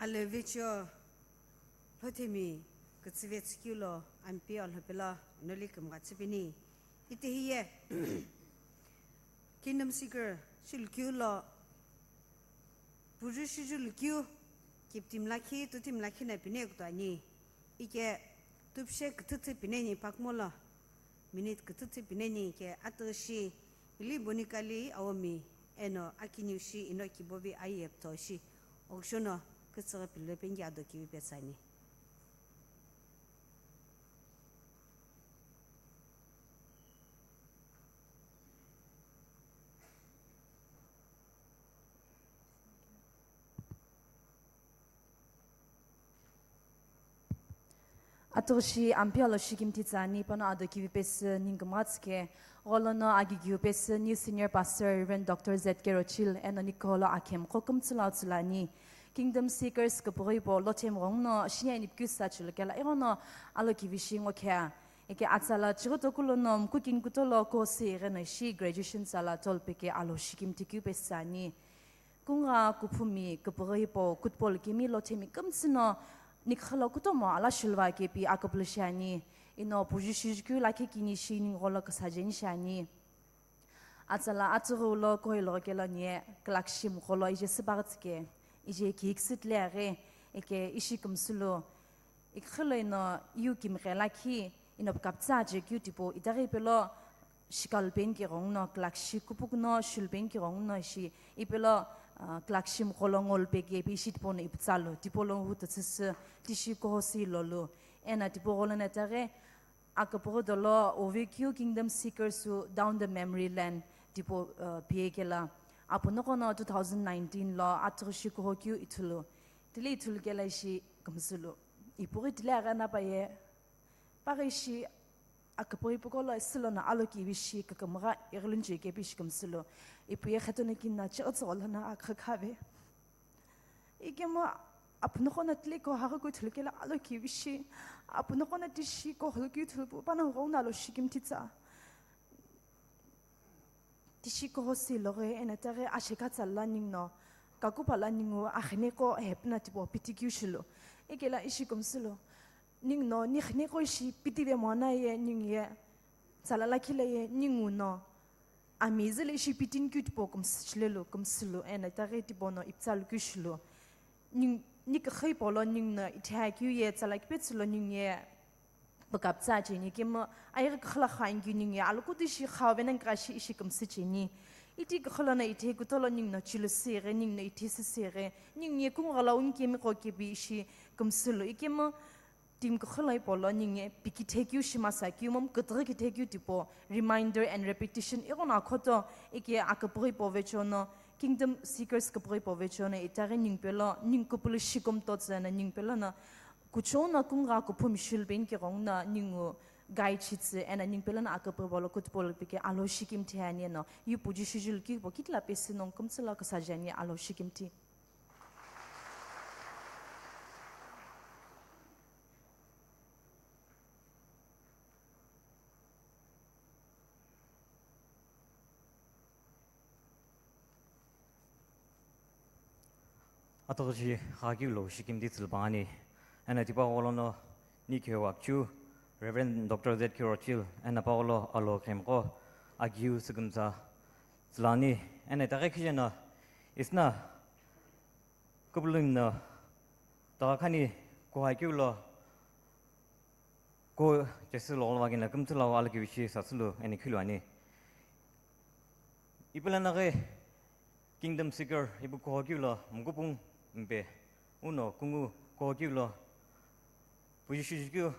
Alovichio Lothemi kütsüve tsükeu lo Ampeu Alhou pelo noli kümgha tsüpeni. Itehiye Kingdom Seeker shilukeu lo puju shijulukeu kiptim lakhi, tutim lakhi na pine kutuani. Ike tupshe kütütü pineni pakmolo. Minute kütütü pineni ke atüshi ili bonikali awomi eno akiniu shi ino kibovi aye ptho shi okshono kütsüghi pilo pengi ado kivi petsani. Atughushi Ampeu Alhou shikimthi tsüani, pano ado kivi pesü ningu kümgha tsüke, gholono agigiu pesü New Senior Pastor Reverend Doctor Z K Rochil, eno nikholo akhemqo kümtsülau tsülani. Kingdom Seekers küpüghü hipau Lothemi ghonguno shinia inipikeu sa chulukela, ighono alo kivi shi ngokhea. Eke atsala chighuto kulono mkukini kutolo kosi igheno ishi graduation tsala tolpeke Alhou shikimthi keu pesü tsüani. Kungha kuphumi küpüghü hipau kutpol kemi Lothemi kümtsü no niküxü lo kutomo ala shuluva kepi aküpülü shiani. Ino puju shijukeu lakhi kini shi ningu gholo küsajeni shiani. Atsala atughu lo koiloghokelo nie külakshi mqolo ije süpaghi tsüke, ije kiküsü tile aghi, eke ishi kümsülu. Iküxü lo ino iu kimghe lakhi, ino pükapütsa aje keu tipau itaghi pelo shikalu peni ke ghonguno, külakshi kupukuno shulu peni ke ghonguno ishi, ipelo, ah, külakshi mqolo ngolu peke ipi ishi tipau no ipütsalu, tipau lo hu tütsüsü, tishi kohosi lolu, ena tipau gholo na itaghi, aküpüghü dolo ovekeu Kingdom Seekers u Down the Memory Lane tipau, uh, pie kela. Apunoqo no two thousand nineteen lo atughushi kuhokeu ithulu. Tile ithulu kela ishi kümsülu. Ipughi tile aghi anapaye. Paghi ishi aküpüghü ipuqolo isülono alo kivi shi kükümgha ighilu nche kepi ishi kümsülu. Ipuye khetone kina chighi tsügholono akükhave. Ikemu apunoqo no tile ko haghi ko ithulu kela alo kivi shi, apunoqo no tishi ko hulu keu ithulu pu, panongu ghonguno Alhou shikimthi tsa. Tishi ko hosi loghi ena itaghi ashekha tsala ningu no, kakupa la ningu akhine ko hepuna tipau piti keu shilu. Ikela ishi kümsülu. Ningu no, nikhine ko ishi piti ve moana ye ningu ye, tsala lakhi la ye ningu no, ami züle ishi pitini keu tipau kümsü chilelu, kümsülu, ena itaghi tipau no ipütsalu keu shilu. Ningu, niküxü hipau lo ningu no ithea keu ye, tsala kipetsü lo ningu ye, pükapütsa cheni, kemu, ayeghi küxü la kha ani keu ningu ye, alokutu ishi kha venani kashi ishi kümsü cheni. Iti küxü lono ithe kutolo ningu no chilu sighi, ningu no ithe sü sighi, ningu ye kungugha la unikemi qo kepi ishi kümsülu. Ikemu, Timi küxü lo hipau lo ningu ye pikithe keu shimasa keu momu kütüghü kithe keu tipau reminder and repetition ighono akhoto ike aküpüghü hipau vecheono Kingdom Seekers küpüghü hipau vecheono itaghi ningu pelo ningu küpülü shi kumtotsu eno ningu pelono kuchou no kungha kuphumi shulu peni ke ghonguno ningu guide shitsü eno ningu pelono aküpüghü hipau lo kutupolo pike Alhou shikimthi ani eno ipu ju shijulu keu hipau kitila pesü nongu kümtsü lo küsajeni Alhou shikimthi. Atughushi xakeu lo shikimthi tsülüpangani, eno tipaqo lono nikhe wakchu Reverend Doctor Z K Rochil, eno paolo alo khemqo agiu sükümtsa tsülani, eno itaghi khijeno isna Kupulumi no tagha khani kuhakeu lo ku Jisü lo gholo vaghi no kümtsü lo alokivishi sasülu eno khilu ani. Ipulo naghi Kingdom Seeker ipu kuhakeu lo mkupung mpe uno kungu kuhakeu lo puju shijukeu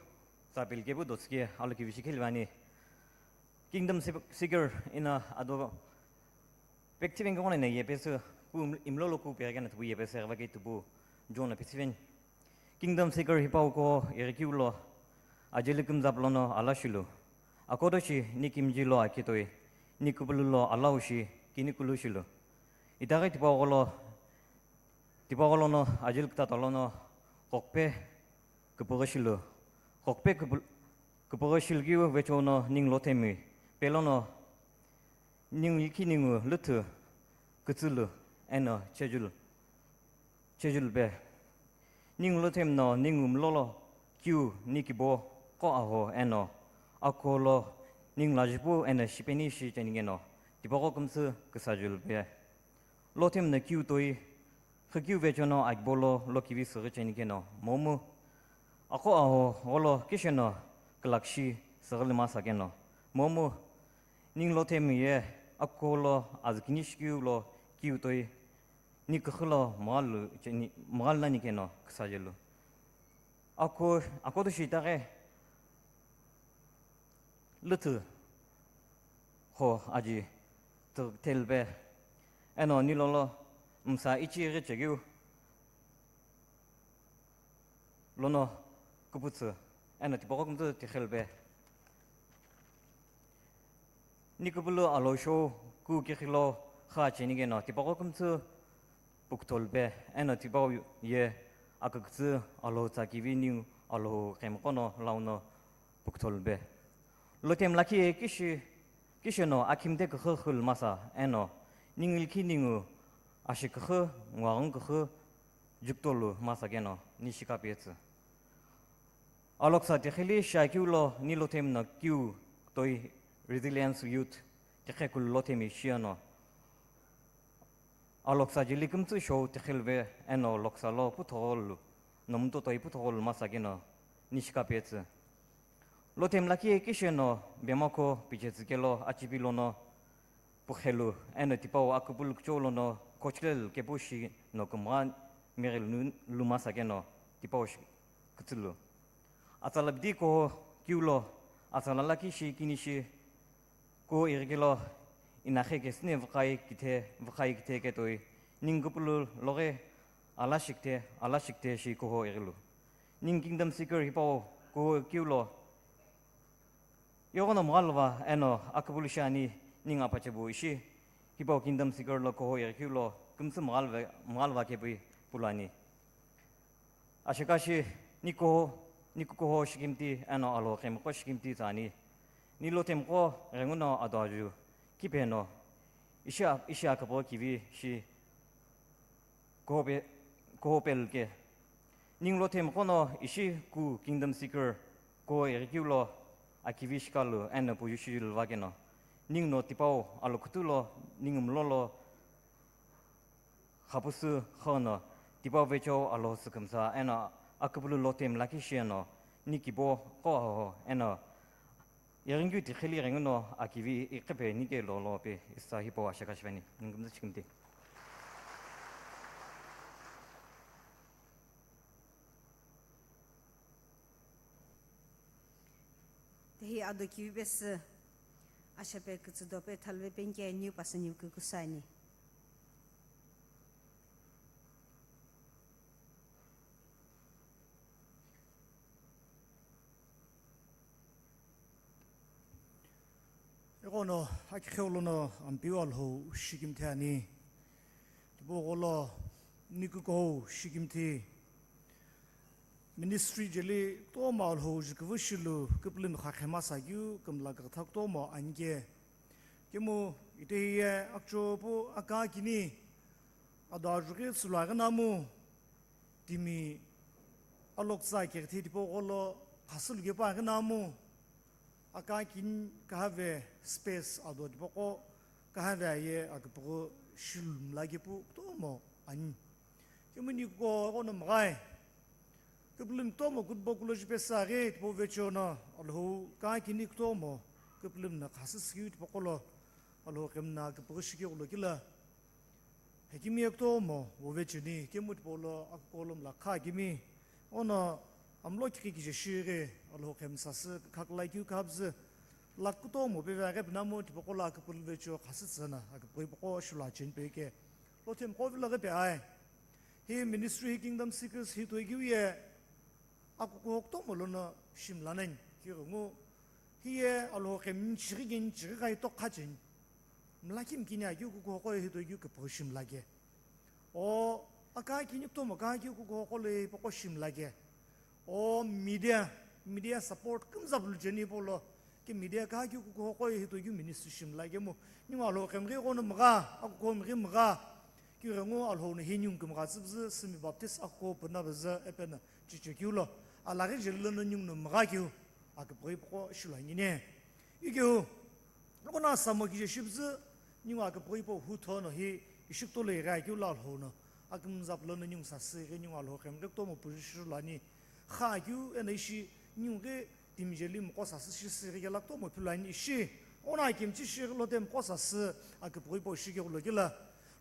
tsapil kepu dotsuke alokivishi khilivani. Kingdom Seek-, Seeker ino ado pekthiveni keghono ino yepesü, pu im-, imlolo ku peghi keno tupu yepesü ghivake tupu John no pethiveni. Kingdom Seeker hipau ko ighikeu lo ajeli kümzap lono ala shilu. Akodoshi ni kimji lo akitoi, ni kupulu lo ala ushi, kini kulu shilu. Itaghi tipaqo lo, tipaqo lono ajeli kütata lono ghokpe küpüghü shilu. Ghokpe küpü-, küpüghü shilukeu vecheono ningu Lothemi, pelono ningu ikhi ningu lüthü kütsülu eno chejulu, chejulu pe. Ningu Lothemi no ningu mlolo kiu ni kibo qo aho eno akuho lo ningu lajupu eno shipeni shi chenikeno tipaqo kümtsü küsa julu pe. Lothemi no kiu toi, xükeu vecho no akibo lo lokivi süghü chenikeno momu aqo aho gholo kisheno külakshi süghü lü masa keno momu ningu Lothemi ye akuho lo azükini shikeu lo kiu toi ni küxü lo mghalu cheni, mghalu nani keno küsa julu. Aku, akutu shi itaghi lüthü ho aji tüthelu pe eno ni lolo msa ichi ghi chekeu lono küpütsü eno tipaqo kümtsü tixelu pe. Ni küpülü alo shou ku kiqhilo kha chenikeno tipaqo kümtsü pukutholu pe eno tipau ye akükütsü Alhou tsa kivi ningu Alhou qhemiqo no launo pukutholu pe. Lothemi lakhi ye kishi, kisheno akhimte küxü xü lü masa eno ningu likhi ningu ashi küxü, nguaghi küxü, jukutolu masa keno ni shikapetsü. Aloksa tiqhili shiakeu lo ni Lothemi no kiu toi Resilience Youth tiqhekulu Lothemi shiano aloksa jeli kümtsü shou tiqhelu pe eno loksa lo puthogolu, nomuto toi puthogolu masa keno ni shikapetsü. Lothemi lakhi ye kisheno bemako pichetsü kelo achipi lono pukhelu eno tipau aküpülü kuchou lono kochilel kepu shi no kümgha mighelu nu lumasa keno tipau shi kütsülu. Atsala bidi kuho kiu lo atsala lakhi shi kini shi kuho ighikelo inakhe kesüni vükhai kithe, vükhai kithe ketoi ningu küpülü loghi ala shikithe, ala shikithe shi kuho ighilu. Ningu Kingdom Seeker hipau kuho kiu lo Yeghono mghaluva eno aküpülü shiani ningu apachebu ishi hipau Kingdom Seeker lo kuho ighikeu lo kümtsü mghaluva, mghaluva kepu pulani. Ashekashi ni kuho, ni kukuho shikimti eno Alhou qhemiqo shikimti tsüani. Ni Lothemiqo ghenguno ado aju kipeno ishi a-, ishi aküpüghü kivi shi kuhope-, kuhopelu ke. Ningu Lothemiqo no ishi ku Kingdom Seeker kuho ighikeu lo akivi shikalu eno puju shijulu va keno. Ningu no tipau alokhutu lo ningu mlolo xapusü xo no tipau vecheo Alhou sükümsa eno aküpülü Lothemi lakhi shi eno ni kibo qo aho eno Yeghingkeu tiqhili ghenguno akivi iqhipe nike lolo pe isa hipau asheka shiveni. Ningu kümtsü chikimti. Tehi ado kivi pesü ashepe kütsüdo pe thalve penke niu pasü niu kükusani. Eghono akiqheu lono Ampeu Alhou shikimthi ani. Tipau gholo ni kukuhou shikimthi. Ministry jeli kutomo Alhou jukuvü shilu küpülümi kha khema sakeu kümla kükütha kutomo ani ke. Kemu itehi ye akichopu aka kini ado ajughi sülu aghi namu. Timi alokütsa keghithi tipau gholo khasülu kepu aghi namu, aka kini kahave space ado tipaqo kahave aye aküpüghü shilu mla kepu kutomo ani. Kemu ni kukuho ighono mghae. Küpülümi kutomo kutbo kulo jupesü aghi tipau vecheo no Alhou aka kini kutomo küpülümi no khasü sikeu tipaqo lo Alhou qhemna aküpüghü shikeu lo kila. Hekimi ye kutomo vovecheni kemu tipau lo akukuho lo mla kha akimi. Ono amlo kikhi kije shighi Alhou qhemsasü khakla keu khabzü. Lak kutomo peve aghi pinamu tipaqo lo aküpülü vecheo khasü tsüna aküpüghü ipaqo shulu acheni pe ke. Lothemiqo vilo ghi pe ae. Hi ministry hi Kingdom Seekers hi toi keu ye akukuho kutomo lono shimla nani kighengu. Hi ye Alhou qhemni chighi keni chighi ghai tokha cheni. Mlakimi kini akeu kukuhoko ye hitoi keu küpüghü shimla ke. O aka kini kutomo aka keu kukuhoko lo ye hipaqo shimla ke. O media, media support kümzapulu cheni hipau lo. Ke media aka keu kukuhoko ye hitoi keu ministry shimla kemu. Ningu Alhou qhemghi ighono mgha, akukuho mghi mgha. Kughengu Alhou no hi ningu kümgha tsüpüzü, Sümi Baptist akuko püna püzü epeno chichekeu lo, alaghi jeli lono ningu no mgha keu akipughi poko shilu anine. Ikeu, lono asamo kije shipüzü, ningu akipughi po hutho no hi ishi kuto lo ighi akeu lo Alhou no, akümza pulo no ningu sasü ighi ningu Alhou kemghe kutomo puju shilu ani. Kha keu eno ishi ningu ghi timi jeli mqo sasü shi sü ighi kela kutomo philu ani ishi. Ono akimchi shi ighi Lothemi mqo sasü akipughi po shikeghulo kela.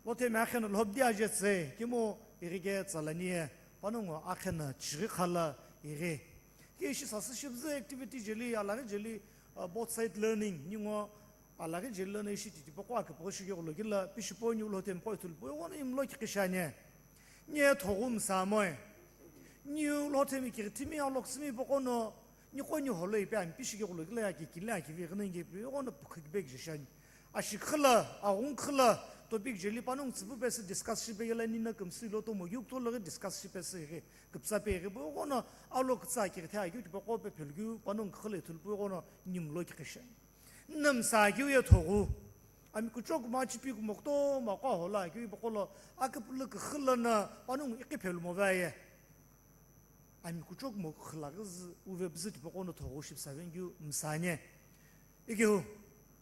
Lothemi akhe no lhobdi aje tse kemu ighi ke tsalani ye. Panongu akhe no chighi khala ighi. Ke ishi sasü shipüzü activity jeli, alaghi jeli, uh, both side learning, ningu alaghi jeli lono ishi titi poko akipughi shikeghulo kela, pishipo ningu Lothemi mqo ithulu pu, ighono imlo kikhi shiani. Ni ye thoghu msa moe. Niu Lothemi kighitimi aloksümi poko no, niqo ni holo ipi ampi shikeghulo kela ya kikili akivi ighi no inge pi, ighono pukhu kibe kije shiani. Ashikhi lo, aghungkhi lo, topic jeli panongu tsüpu pesü discuss shipe kela nino kümsü ilo tomo keu kuto lo ghi discuss shipesü ighi, küpsa pe ighi pu ighono alo kütsa kighithe akeu tipaqo pe phelu keu panongu kikhi lo ithulu pu ighono nimlo kikhi shiani. Nno msa keu ye thoghu. Ami kuchou kuma chipi kumo kutomo aqo aho lo akeu ipaqo lo akipulu kikhi lono panongu iqi phelu movaye. Ami kuchou kumo kikhi lo ghizü uve püzü tipaqo no thoghu shipüsa vengeu msa anye. Ikeu,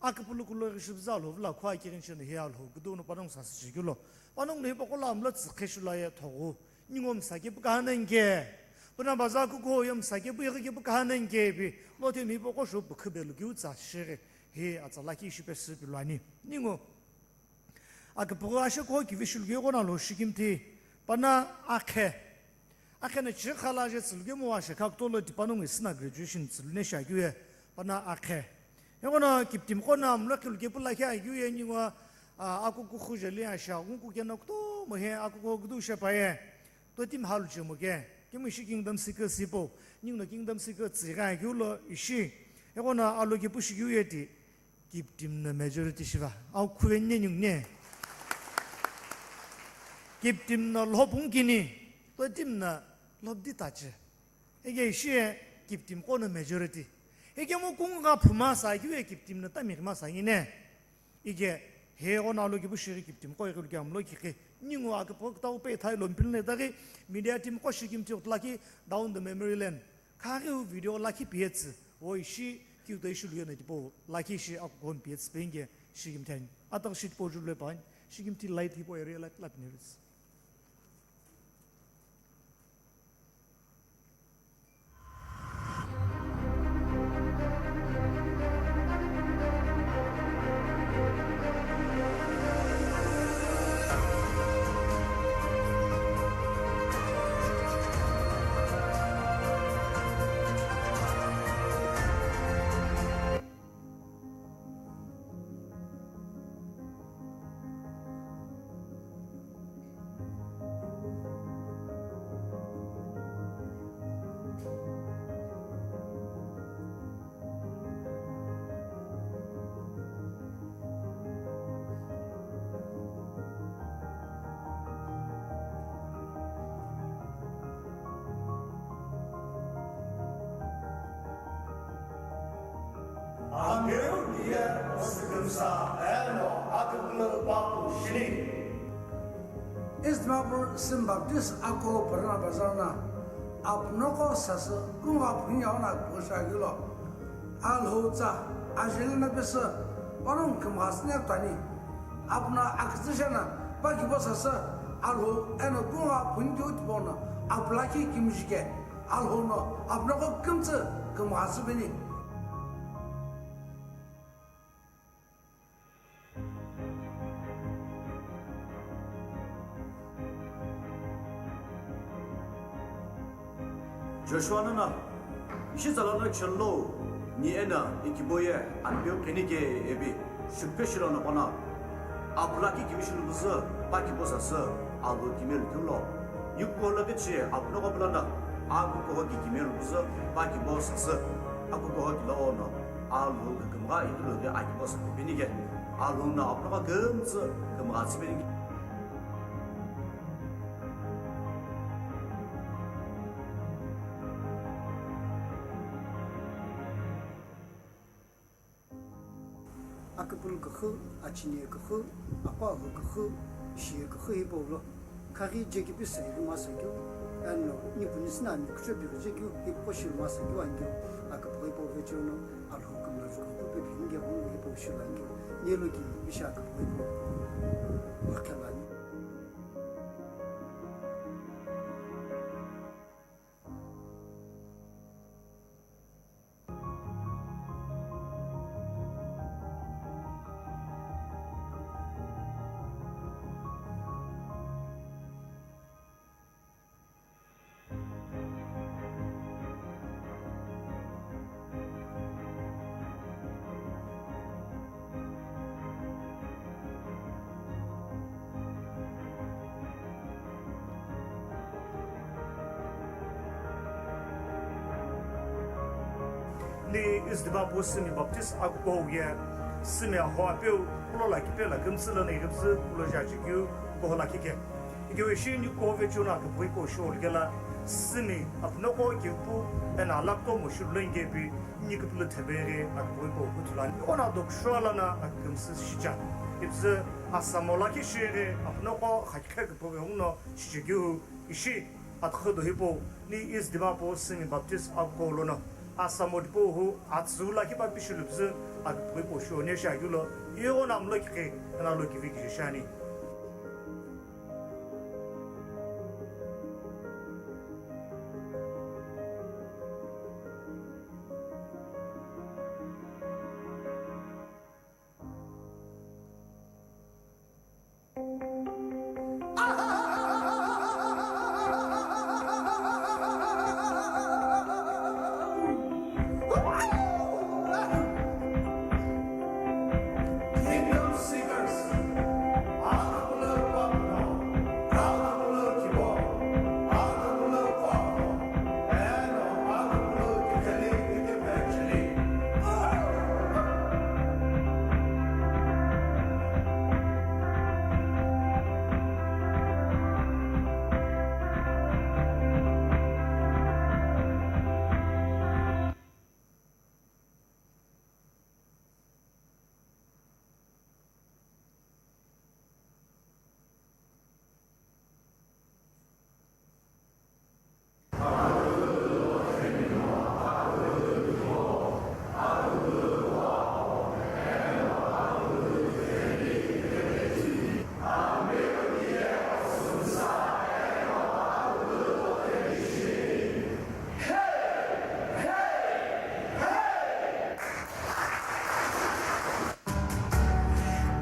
akipulu kulo ghi shipüzü Alhou vilo akhu akighi ncheno hi Alhou kudu no panongu sasü shikeu lo. Panongu no hipaqo lo amlo tsükhe shilu aye thoghu. Ningu msa kepu kahana inge. Puna baza kukuho ye msa kepu ighi kepu kahana inge pi. Lothemi hipaqo sho pukhu belu keu tsa shighi. Hi atsa lakhi ishi pesü pilu ani. Ningu. Akipughi ashe kuho kivi shilu keu ighono Alhou shikimthi. Pana akhe. Akhe no chighi khala aje tsülu kemu ashe kha kuto lo tipanongu isü no graduation tsülu ne shi akeu ye. Pana akhe. Ighono kiptimi qo no amlo khilu kepu lakhi akeu ye ningu, a, akuku khu jeli ashe aghungu keno kutomo he akuku kudu shepa ye. Totimi halu chemo ke. Kemu ishi Kingdom Seekers ipo. Ningu no Kingdom Seekers tsi ghi akeu lo ishi. Ighono alo kepu shikeu ye ti. Kiptimi no majority shiva. Au khuve ne ningu ne. Kiptimi no lhopu ngukini. Totimi no lhobdi tachi. Ike ishi ye kiptimi qo no majority. Ike mo kungugha phuma sa keu ye kiptimi no tami ghima sa ngine. Ike he ighono alo kipu shighi kiptimi qo ighilu kemu lo kikhi. Ningu akipughi kutau pe ithai lo mpilune taghi media team qo shikimthi utulakhi down the memory lane. Khaghiu video lakhi piyetsü. O ishi kiu to ishi luye no tipau lakhi ishi akukuho piyetsü penge shikimthi ani. Ataghi shi tipau julu le pa ani. Shikimthi light hipau area light la pinerus. Angeu diye osükümsa eno aküpülü papu shini. East Dimapur Sümi Baptist Ako Purana Bazar na apunoqo sasü kungu aphu yawo na pusha gilo. Alhou tsa ajeli na pesü panongu kümghasü ne twani. Apuno akütsü shena pakibo sasü Alhou eno kungu aphu ni diu tipono apulakhi kimjike. Alhou no apunoqo kümtsü kümghasü bini. Joshua nana, ishi tsala no chelo, ni ena ikiboye anpeu kini ke ebi. Shukpe shilo no pano, apulakhi kivi shilubuzü, pakibo sasü, Alhou kimelu keu lo. Yukuho lo kechi apunoqo pulana, akukuho ki kimelu buzü, pakibo sasü, akukuho kilo ono, Alhou kükümgha ikilu ke akibo sasü pinike, Alhou no apunoqo kümtsü kümgha tsü pinike. Aküpülü küxü, achini küxü, aqo ahu küxü, Shi küxü hipau lo, khaghi jeki pisa ilu masa keu, eno nipu nisina ami kuchou pighi jekeu, ipuqo shi masa keu ani keu, aküpüghü hipau vecheo no, Alhou kümla jukapu pepe hinghe ghungu hipau shi lo ani keu, nilo ki ishi aküpüghü hipau, akhela ani. Ni East Dimapur Sümi Baptist Akukuhou ye Sümi Aho Apeu kulo lakhi pelo kümtsü lono ighipüzü kulo jaji keu kukuho lakhi ke. Ikeu ishi ni kukuho vecheo no aküpüghü hipau shou lo kela Sümi Apunoqo Kipu eno Alakto Moshulu lo ingepi ni küpülü thepeghi aküpüghü hipau huthu lo ani. Ighono dokusho lono akükümsü shicheni. Ipüzü Assam lakhi shighi Apunoqo Khakikhe küpüghü ghenguno shichekeu ishi atughudo hipau ni East Dimapur Sümi Baptist Akukuhou lono Assam tipau hu atsü lakhi pa pishilu püzü aküpüghü hipau shou ni shi akeu lo ighono amlo kikhi eno alo kivi kijeshi ani.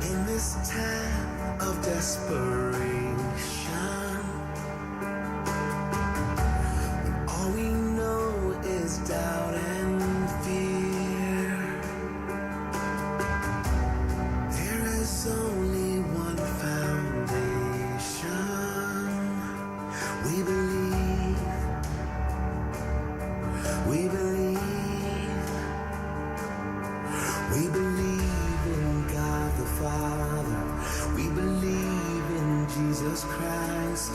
In this time of desperation, when all we know is doubt and fear, there is only one foundation. We believe, we believe, we believe in God the Father. We believe in Jesus Christ.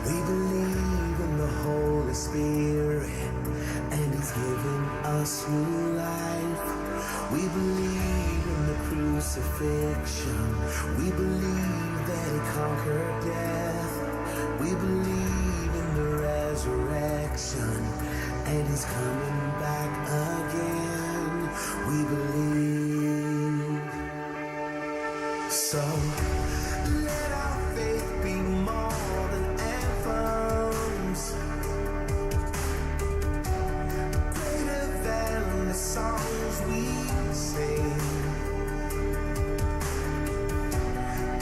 We believe in the Holy Spirit, and He's given us new life. We believe in the crucifixion. We believe that He conquered death. We believe in the resurrection, and He's coming back again. We believe. So let our faith be more than anthems, greater than the songs we sing.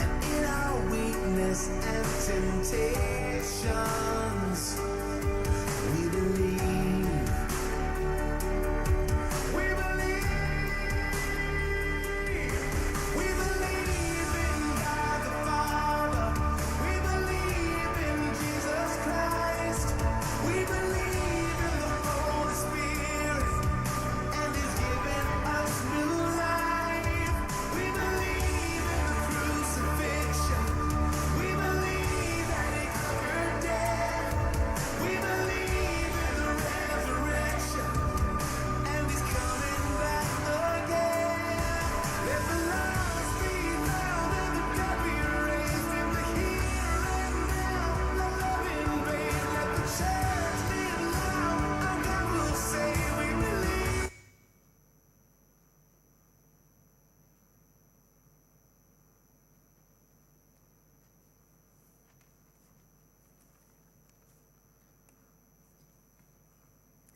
And in our weakness and temptations, we believe. We believe. We believe in God the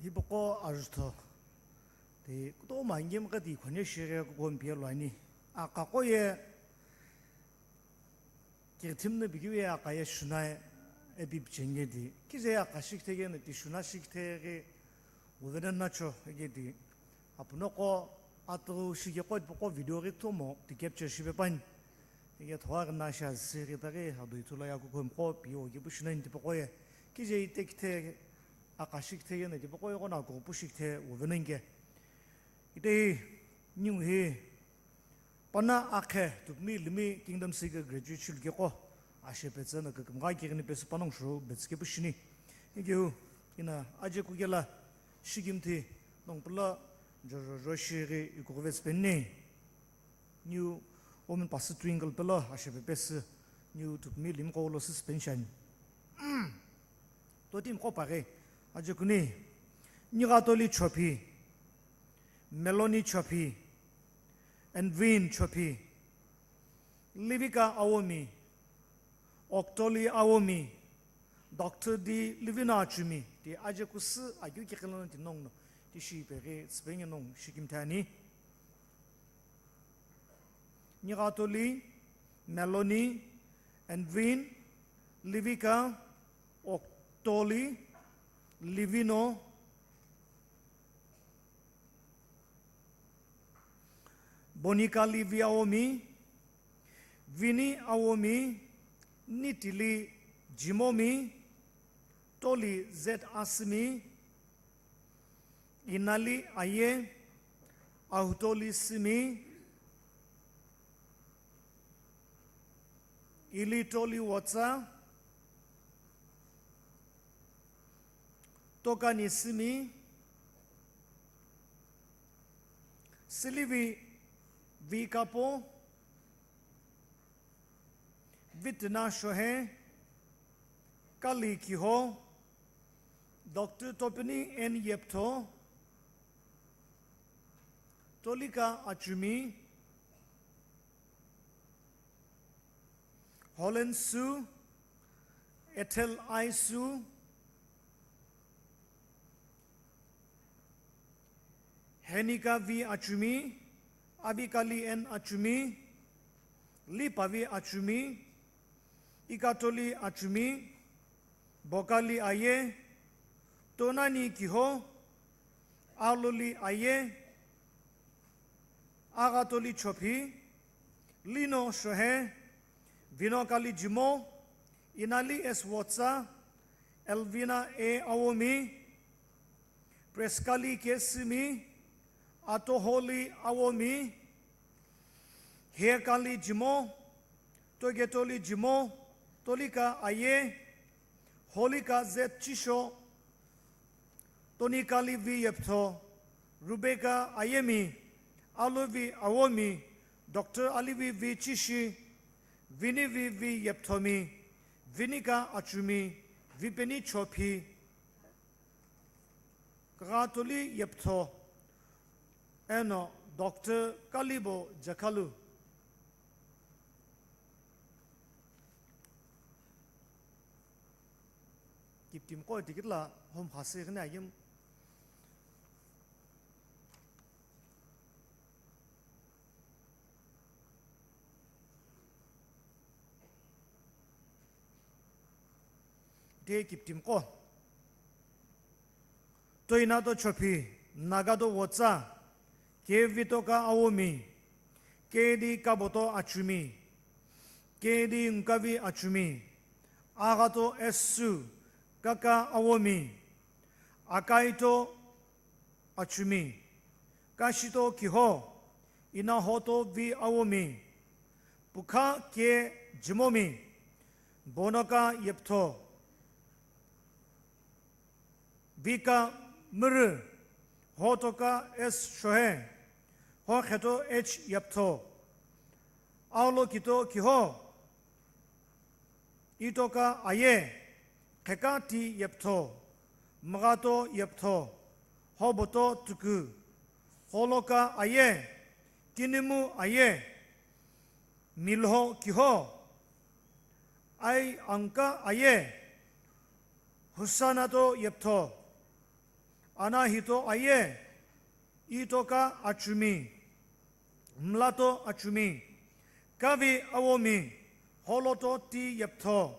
Tipaqo ajutho. Ti kutomo angimgha ti khonye shighe kukompi ye luani. Aqaqo ye kirithim no bikiwe aqaye shunai epi pichenge ti. Kize aqashi kithege no ti shunashi kithege uvena nacho ege ti. Apunoqo atughu shigeqo tipaqo video ghi kutomo ti capture shipe pani. Ege thogha ghi na shi azüsüghi taghi ado ithulu ye kukomqo pi oge pu shunai tipaqo ye. Kize ite kithe aqashi kithege no tipaqo ye ghono akupushi kithe uvena nge. Ite hi, ningu hi, Pana Akhe Tupumi Limi Kingdom Seeker Graduate Shilkeqo, ashe petsü no kükümgha kighini pesü panongu shou betsü kepu shini. Thank you. Ina aje kukela shikimthi nongpula jojo joshi ghi ikukuve tsüpeni. New woman pastor Twinkle pelo ashe pepesü New Tupumi Limi qo lo sü spenshan. Totimi qo paghi, aje kuni, Nighatoli Chophi, Meloni Chophi, Envin Chophi, Livika Awomi, Oktoli Awomi, Doctor D Livina Achumi, ti aje kusü agyu kikhilono ti nongno, ti shi peghi tsüpenge nong shikimthani. Nighatoli, Meloni, Envin, Livika, Oktoli, Livino, Bonika Livi Awomi, Vini Awomi, Nitili Jimomi, Toli Z Asimi, Inali Aye, Ahutoli Simi, Ilitoli Wotsa, Tokani Simi, Silivi Vikapo, Vitina Shohe, Kali Kiho, Doctor Topini N Yeptho, Tolika Achumi, Holen Su, Ethel Ai Su, Henika V Achumi, Abikali N Achumi, Lipavi Achumi, Ikatoli Achumi, Bokali Aye, Tonani Kiho, Aloli Aye, Agatoli Chophi, Lino Shohe, Vinokali Jimo, Inali S Wotsa, Elvina A Awomi, Preskali K Simi, Atoholi Awomi, Hekali Jimo, Togetoli Jimo, Tolika Aye, Holika Z Chisho, Tonikali V Yeptho, Rebecca Ayemi, Alovi Awomi, Doctor Alivi V Chishi, Vinivi V Yepthomi, Vinika Achumi, Vipeni Chophi, Kaghatoli Yeptho, eno Doctor Kalibo Jakhalu. Kiptimi qo tikitla home khasi ghini agim. Te kiptimi qo. Toinato Chophi, Nagato Wotsa, Kevitoka Awomi, Kedi Kaboto Achumi, Kedi Nkavi Achumi, Agato Esu, Kaka Awomi, Akaito Achumi, Kashito Kiho, Inahoto V Awomi, Pukha K Jimomi, Bonoka Yeptho, Vika Mürü, Hotoka S Shohe, Hokheto H Yeptho, Aulokito Kiho, Itoka Aye, Kheka T Yeptho, Mghato Yeptho, Hoboto Tuku, Holoka Aye, Kinimu Aye, Milho Kiho, Ai Angka Aye, Husanato Yeptho, Ana hito aye, itoka achumi, mlato achumi, kavi awomi, holoto ti yeptho,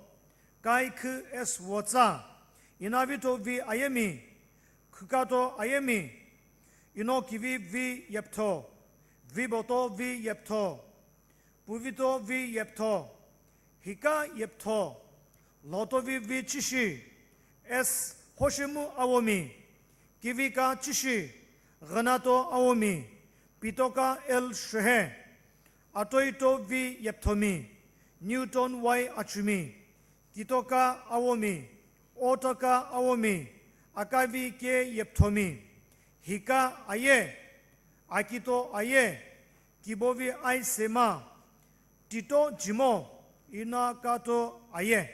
kaikhu es wotsa, inavito vi ayemi, khukato ayemi, inokivi vi yeptho, viboto vi yeptho, puvito vi yeptho, hika yeptho, lotovi vi chishi, es hoshemu awomi, kivika chishi, ghanato awomi, pitoka el shehe, atoito vi yepthomi, Newton y achumi, kitoka awomi, otoka awomi, akavi ke yepthomi, hika aye, akito aye, kibovi ai sema, tito jimo, ina kato aye.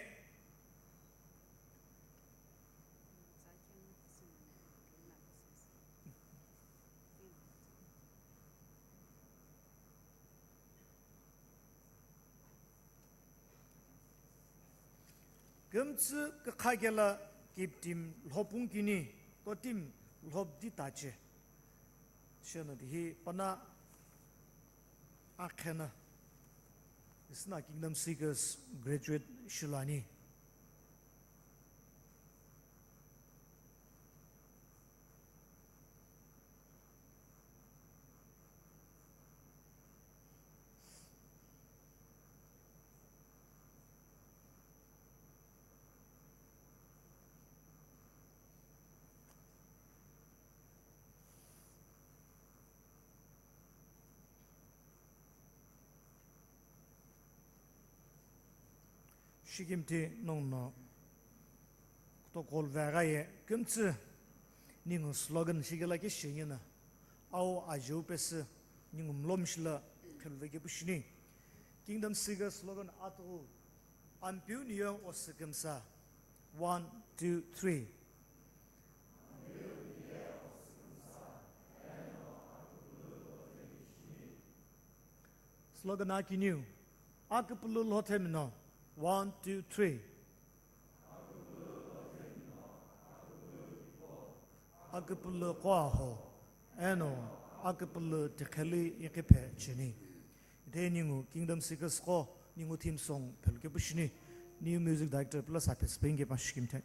Kümtsü kükha kela kiptim lhopung kini, totim lhopdi tache. Shena dihi pana akhena. Isna Kingdom Seekers graduate shilani. Shikimthi nongno kutokhol vegha ye kümtsü ningu slogan shikela ke shingina au ajeu pesü ningu mlom shila khelve ke pushini. Kingdom Seeker slogan atughu Ampeu niye osükümsa. One, two, three. Slogan akiniu. Aküpülü lhothemino. One, two, three. Aküpülü qo aho, eno aküpülü tiqheli iqiphe cheni. Ite ningu Kingdom Seekers qo ningu theme song pheluke pushini, new music director plus apes penge pa shikimthe.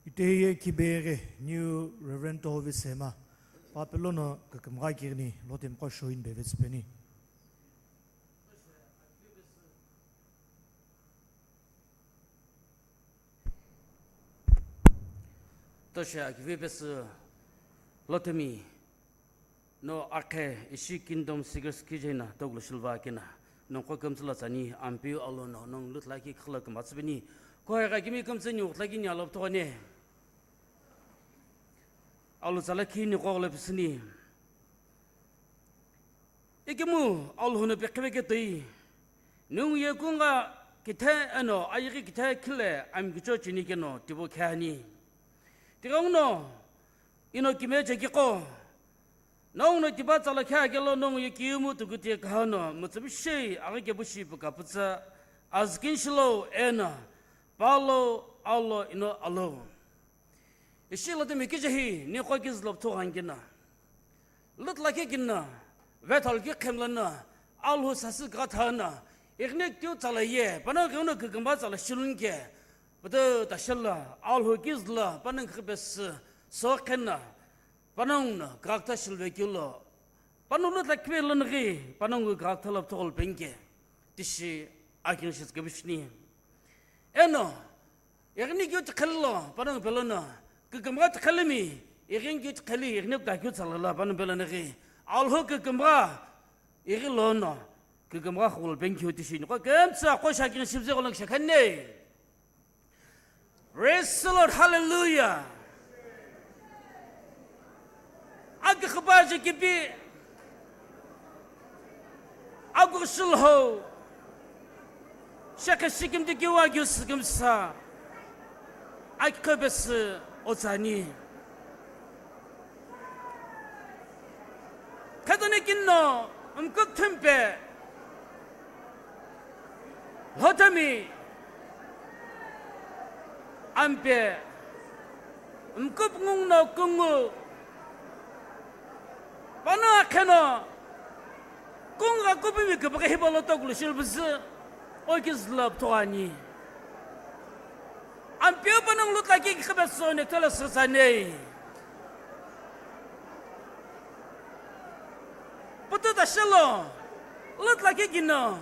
Ite hiye kibeghi New Reverend Tohovi Sema, papelo no kükümgha kighini lotemqo shoin bevetsüpeni. Toshe akivi pesü lotemi no akhe ishi Kingdom Seekers kijena toglu shilva kena nongqo kümtsü la tsani Ampeu alo no nong lutla ki khla kümtsü bini. Ko hega kimi kümtsü ni utla ki ni alo togone. Alo tsala ki ni qoglo pisini. Ikimu Alhou no peqhive ketoi, nungu ye kunga kithe eno ayeghi kithe khile ami kicho cheni keno tivo khe ani. Tighenguno ino kime chekiqo, Nongu no tipa tsala khe akelo nongu ye kimu tukutie kahano, mütsümishei aghi kepushi pu kapütsa, azükinshilo eno, palo, alo, ino alo. Ishi lo timi kijehi, ni qo kizlo pthu ghankina. Lütla kikina, vethal ki khemlana, Alhou sasü ghathana, ighini ktiu tsala ye, panongu keu no kükümba tsala shilunke, pütü tashalla, Alhou kizla, panongu khipesü, so khenna, panongu no, gakta shilve kilo, panongu lütla kipe lana ghi, panongu gakta lo pthu ghol penke, tishi, aking shis kebishni. Eno, ighini keu tikhelilo, panongu pelono, kükümba tikhelimi, ighini keu tikheli, ighini keu takeu tsalala, panongu pelono ghi, Alhou kükümba, ighi lono, kükümba khul benkeu tishini, qo kemtsa, qo shaking shibze qo lang shakhanne. Praise the Lord, hallelujah. Akikhipa je kipi, akushul ho, shekhe shikimdi kiwa kyu sikimsa, akikhipa si otsani. Khetoni kinno, mkuk thimpe, Lhotami, ampe, mkup ngung no kungu, pano akheno, kung gha kupimi kipaka hipau lo tokulu shilbüzü, oki zülo pthoani. Ampeu panongu lütla kiki khipe soni kithelo süsanei. Pututa shelo, lütla kiki no.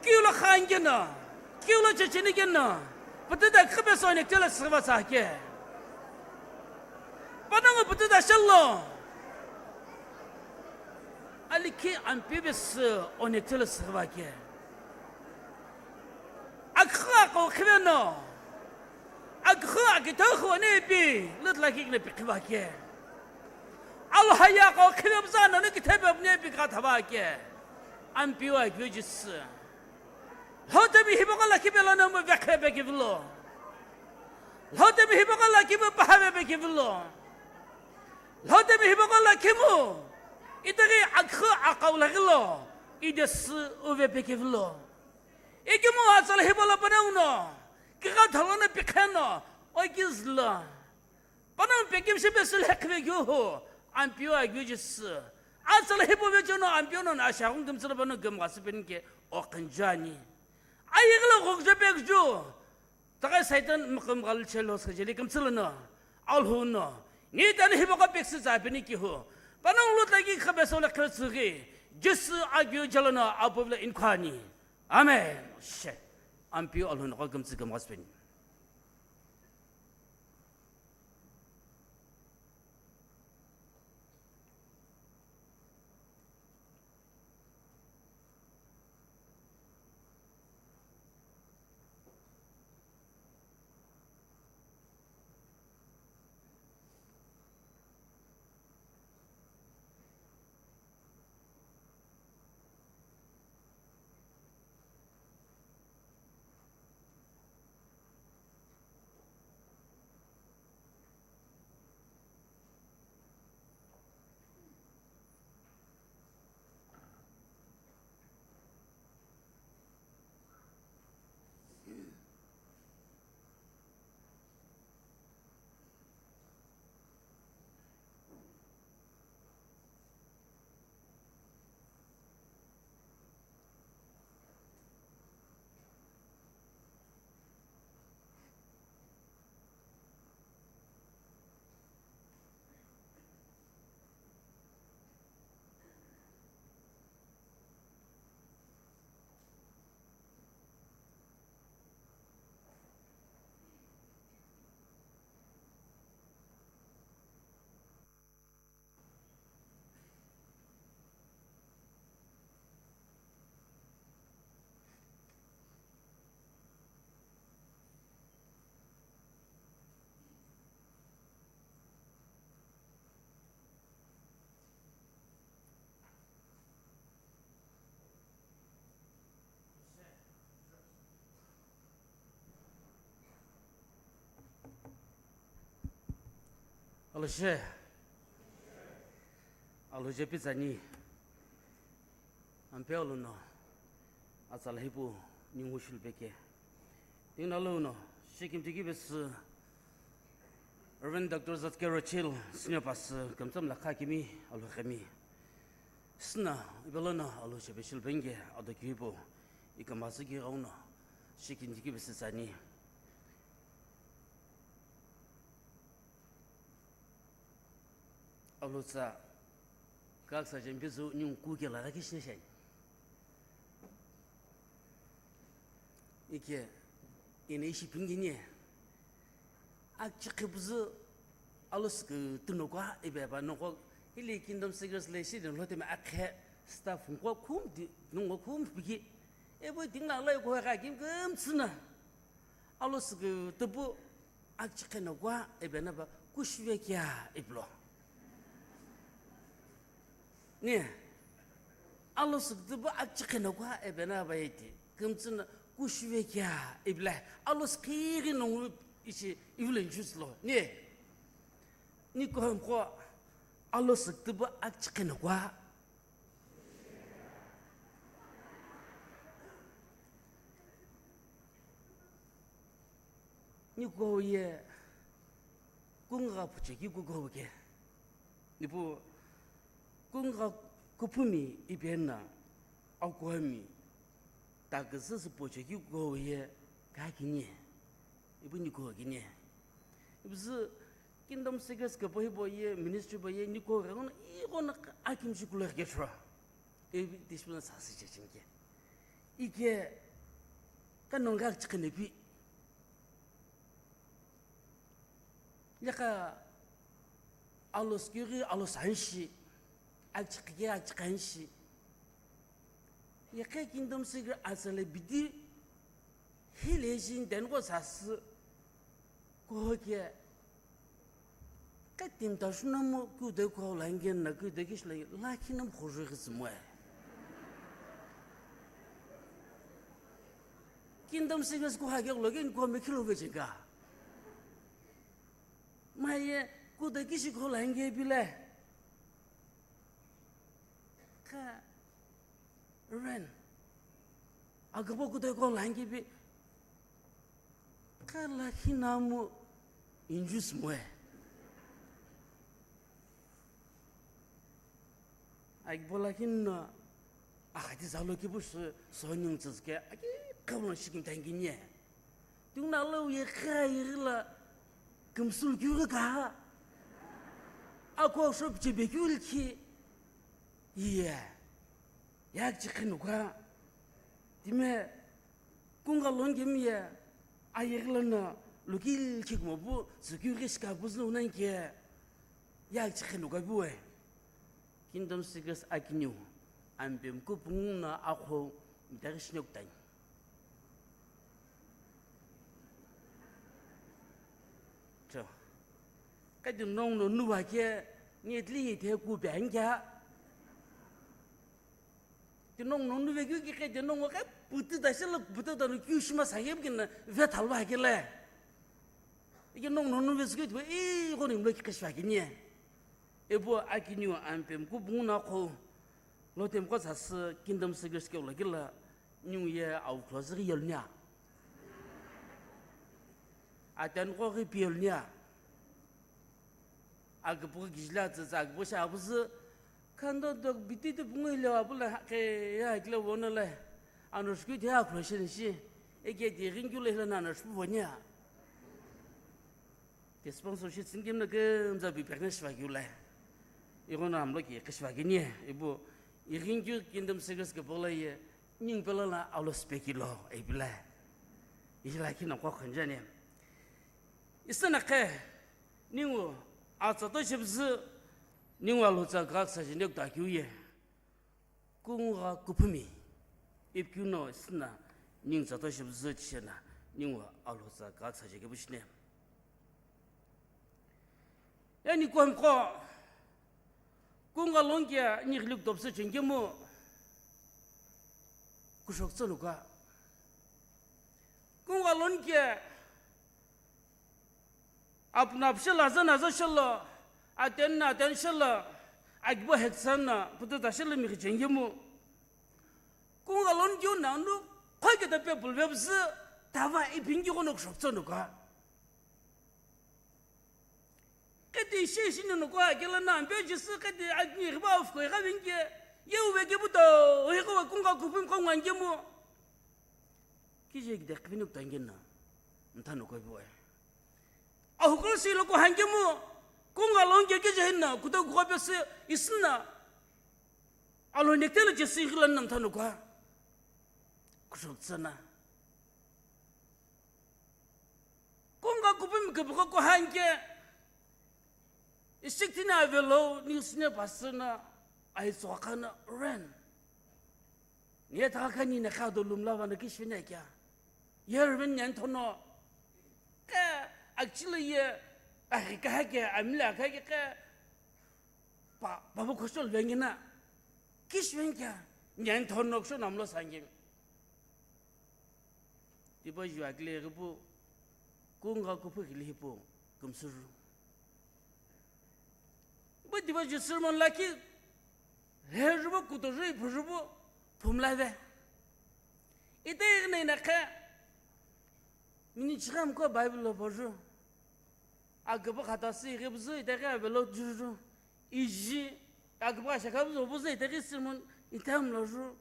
Kiu lo khan keno, kiu lo checheni keno, pututa khipe soni kithelo süva sa ke. Panongu pututa shelo. Alikhi ampibe sü onekthelo süghüva ke. Akhü aqo khiveno. Akhü akithoxü onepi lütla kikna pikhiva ke. Alhaya aqo khive bzano no kithebe onepi kathava ke. Ampiu aküjisü. Lhotemi hipaqo lakhi pelo no mu vekhe pekivilo. Lhotemi hipaqo lakhi mu pahave pekivilo. Lhotemi hipaqo lakhi mu. Itaghi akhü aqau laghilo. Idesü uve pekivilo. Ikimu atsala hipolo panongu no. Kigha thalo no pikheno. Oikizlo. Panongu pekim shipe sülhekhive keu hu, ampiu aküjisü. Atsala hipau vecheono ampiu no ashaghun kümtsülo panongu kümghasü penike oqhünjuani. Ayighilo ghoküjo peküju. Takai Satan mkümghalu chelo skhajeli kümtsülono. Alhou no. Ni tani hipaqo peksü tsa penike hu. Panongu lütla kiki khipe soni khetsüghi. Jisü aküjalono apuvilo inkhuani. Amen. She. Ampiu Alhou no kümtsü kümghasü peni. Alhou je. Alhou je pitsani. Ampe alono. Atsala hipau ningu shulupeke. Tinguna lono, shikimthi kipesü Reverend Doctor Zatke Rochil, Senior Pastor, kümtsü mla kha kimi, Alhou khemi. Süna, ibelono Alhou shepe shilupenge, ado kihipo, ikamazü ki gauno, shikimthi kipesü tsani. Alhou tsa, kaksa jempezu ningu kuke la gaki shine shai. Ike, ine ishi pingini. Akchi khipuzü, Alhou sükü tunokwa, ibe ba noko, hili Kingdom Seekers le shi den lotemi akhe, staff nko khum di, nungo khum piki. Ebo tingla lai ko ga kim kim tsuna. Alhou sükü tupu, akchi khenokwa, ibe na ba, kushive kya, iblo. Ni, Alhou sükü tupu, akchi khenokwa, ibe na ba iti. Kümtsü na kushive kya ibla. Alhou sükü ghi nongu ishi ivlen juice lo. Ni. Ni kohom ko Alhou sükü tupu akchi khenokwa. Ni koye kunga pucheki kukoke. Nipu kunga kuphumi ipena akomi taküsü sü pocheki kuko ye kakini. Ipu niko kini. Ipu sü Kingdom Seekers kepo hipo ye ministry po ye niko kakuna iko na akimshi kulo kethra. Ipu tishpuna sasi chechinke. Ike kanonga chikene pi. Leka Alhou sükü ghi Alhou sanshi, akchi khike akchi khanshi. Yekhe Kingdom Seekers atsala bidi, hile jin den ko sasü, kohoke, katim ta shuna mo kude ko langen na kude kish la, lakhi nam khojui ghi zimoe. Kingdom Seekers ko hake logen ko me khilo vejinga. Maye kuda kishi ko lange bile. Ka ren. Agabo kuda ko lange bi. Ka lakhi namu injus moe. Agbo lakhi na akhati zalo kibu so, so nyung tsüzke, aki kabla shikim tangi nye. Tinguna lo ye kha yighi la kümsüm kyu ghi ka. Ako shop che be kyu likhi. Ye. Yak chi khinu ka. Time kunga long gim ye. Ayighi la na lukil khik mo bu, zukyu ghi shika bu zunu nan ke. Yak chi khinu ka bu e. Kingdom Seekers akiniu, ampem kupungu na akho, mtari shinyok tani. Cho. Kadi nong no nuwa ke, ni etli ni te ku bangya. Ti nong no nuwe kyu ki kadi nong wa ke, putu da shela, putu da no kyu shima sa yem kin na, ve thalwa ke le. Ike nong no nuwe zikyo, e, ko ni mlo ki kishwa ke ni. Epu akiniu ampem kupungu na kho, lotem ko sasü Kingdom Seekers ke ulakila, ningu ye au close ghi yolunia. Atan ko ghi piolunia. Agbo gijla tsatsa agbo sha abuzu, khando dok biti tu pungu hile abula ke ya kile wona le. Ano shku dia close ni shi, eke di ringu le hila na ano shpu wonia. Ke sponsorship singim na ke mza bi pekne shwa kiu lai. Igo na amlo ke kishwa kini, ibo iringyu Kingdom Seekers ke bola ye, ning pela la alos pekilo, e bila. Ila kina kwa khanja ne. Isana ke, ningu atsa to shibzu, ningu alotsa gak sa jine kta kiu ye. Kungu gha kuphumi, ipkyu no sina, ning zato shibzu chishena, ningu alotsa gak sa jike bushne. Yani kuham ko, kungu gha longkia, ni ghiluk topsu chengkemu, kushok tsonuka. Kungu gha longkia, Apuna apshi laza naza shilo, Aten na Aten shelo, akibo Heksan na putu ta shelo mi khichengemu. Kunga lon kyu na nu khoi ke ta pe pulve bzü, tava ipingi kono kshoktsonu ka. Keti ishi ishi no nukwa kela na ampe Jisü keti akini riba of koi kha vinke, ye uve ke buto, ohi ko kunga kupim ko ngangemu. Kije gide kipini kutangena, mtano koi boy. Ahukul si loko hangemu, kunga longke kije hinna, kuto kuka pese isna. Alo nektele Jisü ghilan na mtano kwa. Kushoktsana. Kunga kupim kipiko kuhanke, isiktina avelo, ni sine pasina, aitsokhana ren. Ni thakha ni na kha do lumla vana kishine kya? Ye ren nyan thono. Ke, actually ye, ahi kahake, amla kahake ke, pa, babu khosol vengina. Kishvengkya, nyan thono ksho namlo sangim. Tipa ju akile ghipu, kunga kuphu ghili hipu, kumsuru. Bu tipa ju sermon laki, he rubo kuto ju ipu rubo, phumlave. Ite ignei na khe, mini chigam ko Bible lo boju. Agaba khata si ghi buzu ite ghi avelo juju. Iji, agaba shaka buzu buzu ite ghi sermon ite amlo ju.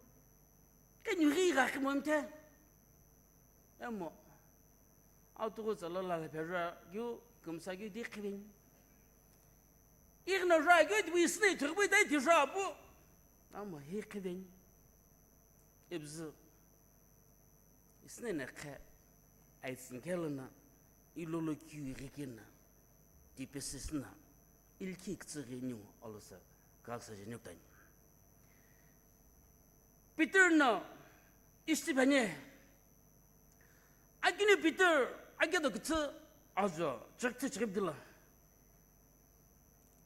Ke nyu ghi gha khimo mte. Emo. Auto ko zalo la la pe ju, gyu kumsa gyu di khibin. Igno ju, gyu di isne turbu ite di ju apu. Amo hi khibin. Ibzu. Isne ne khe, aitsin kelo na, ilolo kiu ighi kena, tipesisna, ilki ktsi ghi niu alosa, kaksa je niu tani. Peter no, isti bane, akini Peter, akedo ktsi, azo, chakti chakibdila.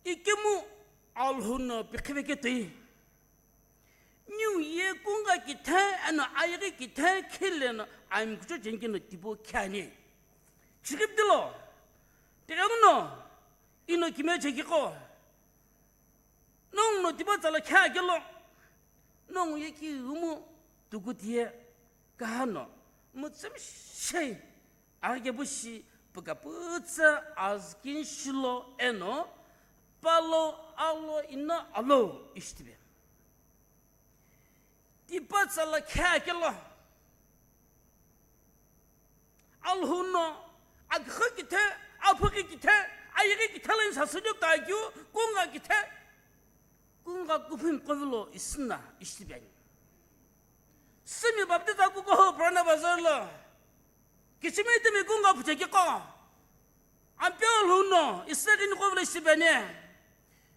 Ikemu Alhou no pikhive ketoi. Niu ye kunga kithe, ano ayeghi kithe, khile no, aimkucho jengke no tipo khiani. Chiripdilo, tighenguno, ino kime chekiko. Nongu no tipa tsala khia kelo. Nongu ye ki umu tukutie kahano. Mutsum shei. Aghi kepu shi pukaputsa azkin shilo eno. Palo alo ino alo ishtibe. Tipa tsala khia kelo. Alhou no, aghi kithe, aphuki kithe, ayeghi kithe line sasüdiu kagyu, kunga kithe, kunga kuphim kovilo isna, ishtibiani. Simi baptiza kuko ho Purana Bazar lo. Kichimi timi kunga phucheki ko. Ampeu Alhou no, isna kini kovilo ishtibiani.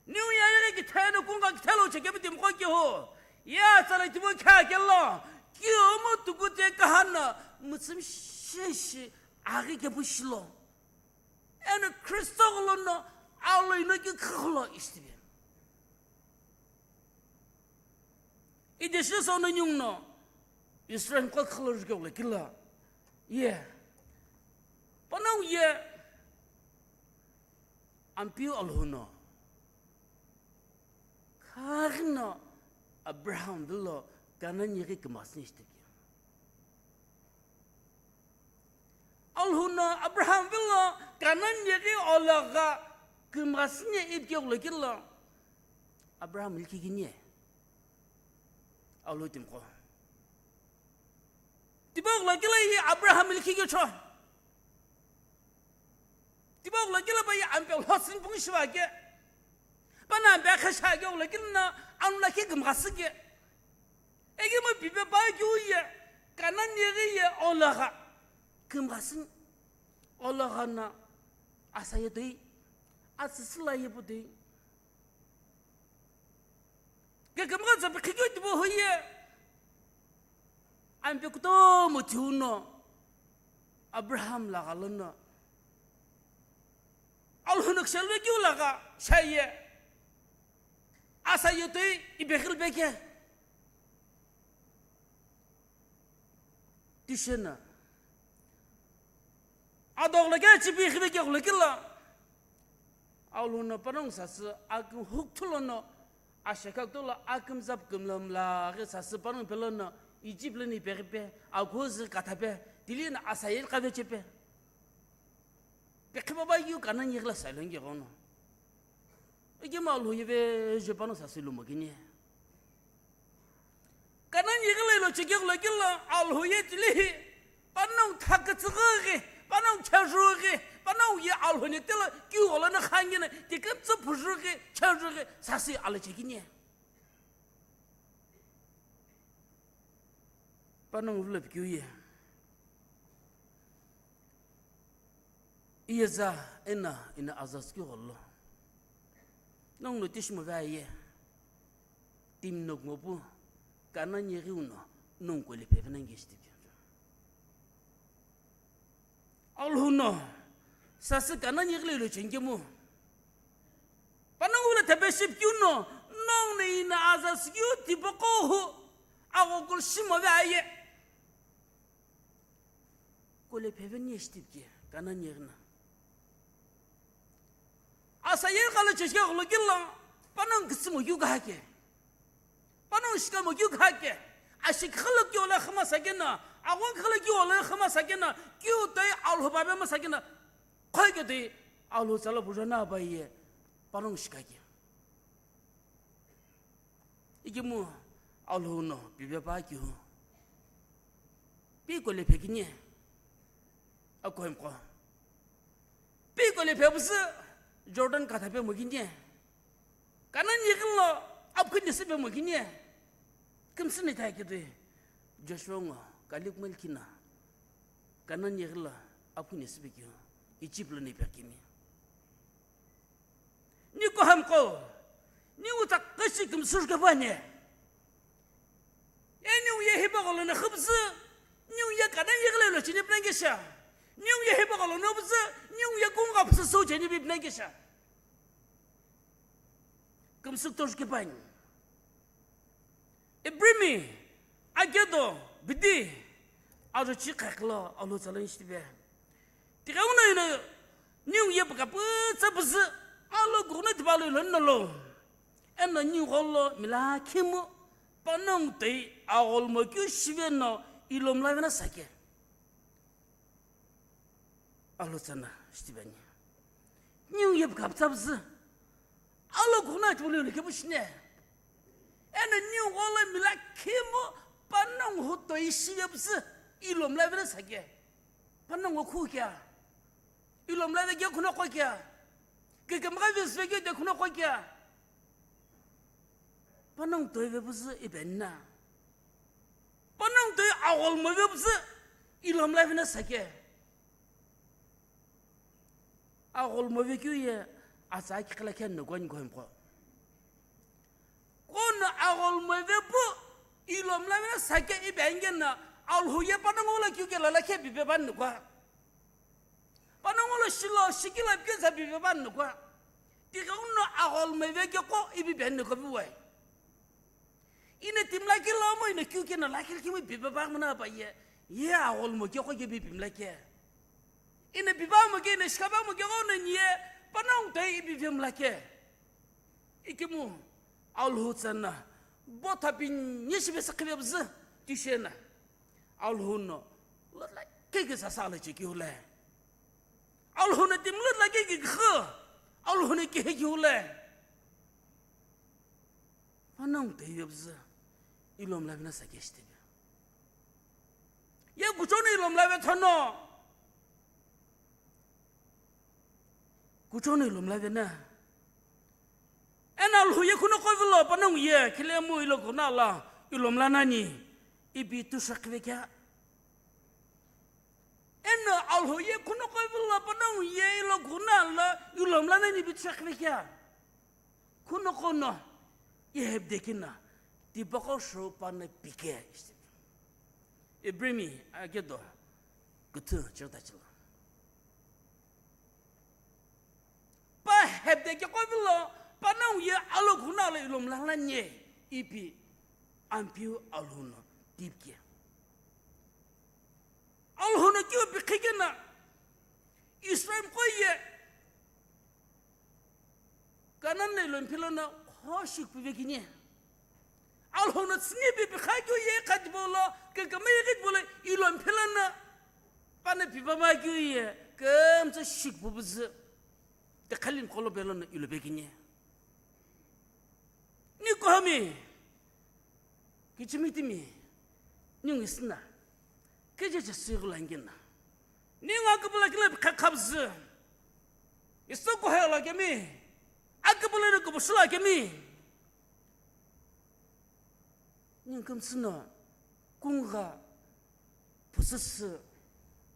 Niu ye ayeghi kithe no kunga kithe lo chekebe timi ko kiho. Ye atsala timi khia kelo. Kiho mo tukute kahana mutsum sheshi aghi kepu shilo. Eno Kristo gholo no alo ino ki kholo ishtibe. Ideshi sono nyung no Israel ko kholo jike wala kila. Ye. Panau ye. Ampeu Alhou no. Khaghi no Abraham vilo Kanan yeghi kumasini ishtibe. Alhou no Abraham vilo Kanan yeghi olagha kumasini ipke wala kila. Abraham ilki gini. Alhou timi ko. Tipa ghula kila ye Abraham ilki ke cho. Tipa ghula kila pa ye ampe lhosin pung shiva ke. Pana ampe khasha ke ghula kila na anula ke gumghasi ke. Ege mo pipe pa ke uye. Kanan yeghi ye olagha. Gumghasi olagha na asa ye toi. Asisila ye pu toi. Kekemgha tsa pikhi keu tipau hoye. Ampe kutomo thiu no Abraham lagha lono. Alhou no kshel ve keu lagha shaye. Asa yetoi ibekhil beke. Tishena. Adogh lo kea chipi khive keghulo kila. Alhou no panongu sasü akümhukthü lono, ashekha kutolo akümza pükümlü mla ghi sasü panongu pelono, Egypt lono ipeghipe, akhuzi kathape, tilino asayeri kavechepe. Pekhe baba yu Kanan yeghi lo sailongi ghono. Ikemu Alhou ye veje panongu sasü lumo kini. Kanan yeghi lo ilo chekeghi lo kilo Alhou ye tilihi, panongu thakütsüghü ghi, panongu chajughi, panongu ye Alhou ni telo kiu gholo no khangina, tiküptsü phujughi, chajughi, sasü alo chekini. Panongu vilo pikeu ye. Iyeza ena ina aza sükeu gholo. Nongu no tishi mo vaye. Timi no kumopu, Kanan yeghi uno, nongu kole pheve nangi shitipikeu. Alhou no, sasü Kanan yeghi lo ilo chengemu. Panongu lo thapeshipikeu no, nongu no ina aza sükeu tipaqo hu, aghokulu shimo vaye. Kole pheve ni shitipike, Kanan yeghi no. Asayeri kalo cheshika gholo kilo, panongu küsümo keu kahake. Panongu shikamo keu kahake. Ashikha lo keu lo khama sakena, aghokha lo keu lo khama sakena, keu toi Alhou babe ma sakena, khoike toi Alhou tsala bujana abaye, panongu shikake. Ikemu Alhou no pipe pa keu. Pi kole phekini. Akoimqo. Pi kole phepüsü Jordan kathape mo kini. Kanan yeghi lo apkhuni süpe mo kini. Kümsüni thai kidui. Joshua ngo Caleb mel kina. Kanan yeghi lo apkhuni süpe keu. Egypt lono ipeghi kemi. Ni kuhamqo, ni utsa kashi kümsü kepani. Eni uye hipaqo lono khüpüzü, ni uye Kanan yeghi lo ilo cheni pinangi sha. Ni uye hipaqo lono püzü, ni uye kungu püzü sou cheni pi pinangi sha. Kümsü tosh kepani. Ibrimi, akedo, bidi, ajo chi khaklo, Alhou tsala shitipe. Tighenguno ino, niu ye püka pütsa püzü, alo kughuna tipalo ilo nalo. Eno niu gholo mila khimu, panongu toi agholomo keu shive no, ilo mlavena sake. Alhou tsala shitipeni. Niu ye püka pütsa püzü. Alo kughuna tipalo ilo kepu shine. Eno niu gholo mila khimu panongu hu toi shive püzü. Ilo mlavena sake. Panongu khu kea. Ilo mlave kea khunoqo kea. Kekemgha vesve kea de khunoqo kea. Panongu toi ve püzü ipenna. Panongu toi agholomo ve püzü. Ilo mlavena sake. Agholomo vekeu ye atsa akighi lakhi ani no kuani kuhemqo. Kono agholomo vepu ilo mlavena sake ipi ani keno Alhou ye panongu lo keu kelo lakhi pipe pani no kua. Panongu lo shilo shikilo pikeu tsa pipe pani no kua. Tighenguno agholomo vekeqo ipi peni no kua piwai. Ino timi lakhi lo mo ino keu keno lakhi lakhi mo pipe pa mona pa ye. Ye agholomo keqo ke pi pimla ke. Ino pipa mo ke ino shikapa mo ke ono ni ye panongu toi ipi pimla ke. Ikemu Alhou tsala botha pinyi shipe sakhipe püzü tishena. Alhou no lotla keke sasa lo chekeu le. Alhou no timi lotla keke khe. Alhou no kehekeu le. Panongu toi ve püzü ilo mlavena sake shitipe. Ye kuchou no ilo mlave thono. Kuchou no ilo mlavena. Eno Alhou ye khunoqo vilo panongu ye khilemu ilo kughuna lo ilo mlanani ipi tusha khive kea. Eno Alhou ye khunoqo vilo panongu ye ilo kughuna lo ilo mlanani ipi tusha khive kea. Khunoqo no ihepde kina tipaqo shou pano pike. Ibrimi akedo kuthu chirta chilo. Pa hepde keqo vilo panongu ye alo kughuna lo ilo mlanani ipi Ampeu Alhou no tipike. Alhou no keu pikhi keno Israelmiqo ye Kanan lo ilo mphilo no kho shikupuvekini. Alhou no tsüni pipi kha keu ye kha tipau lo, kekeme ye kha tipau lo, ilo mphilo no pana pipa ma keu ye, kemtsa shikupuvuzü. Te khalin kolo pelo no ilo pekini. Ni kohami, kichimi timi, ningu isna, keje je sigula ngina. Ningu akapula kila kha khabzü. Isu kohela kemi, akapula no kubushula kemi. Ningu kemtsü no, kungha, phusüsü,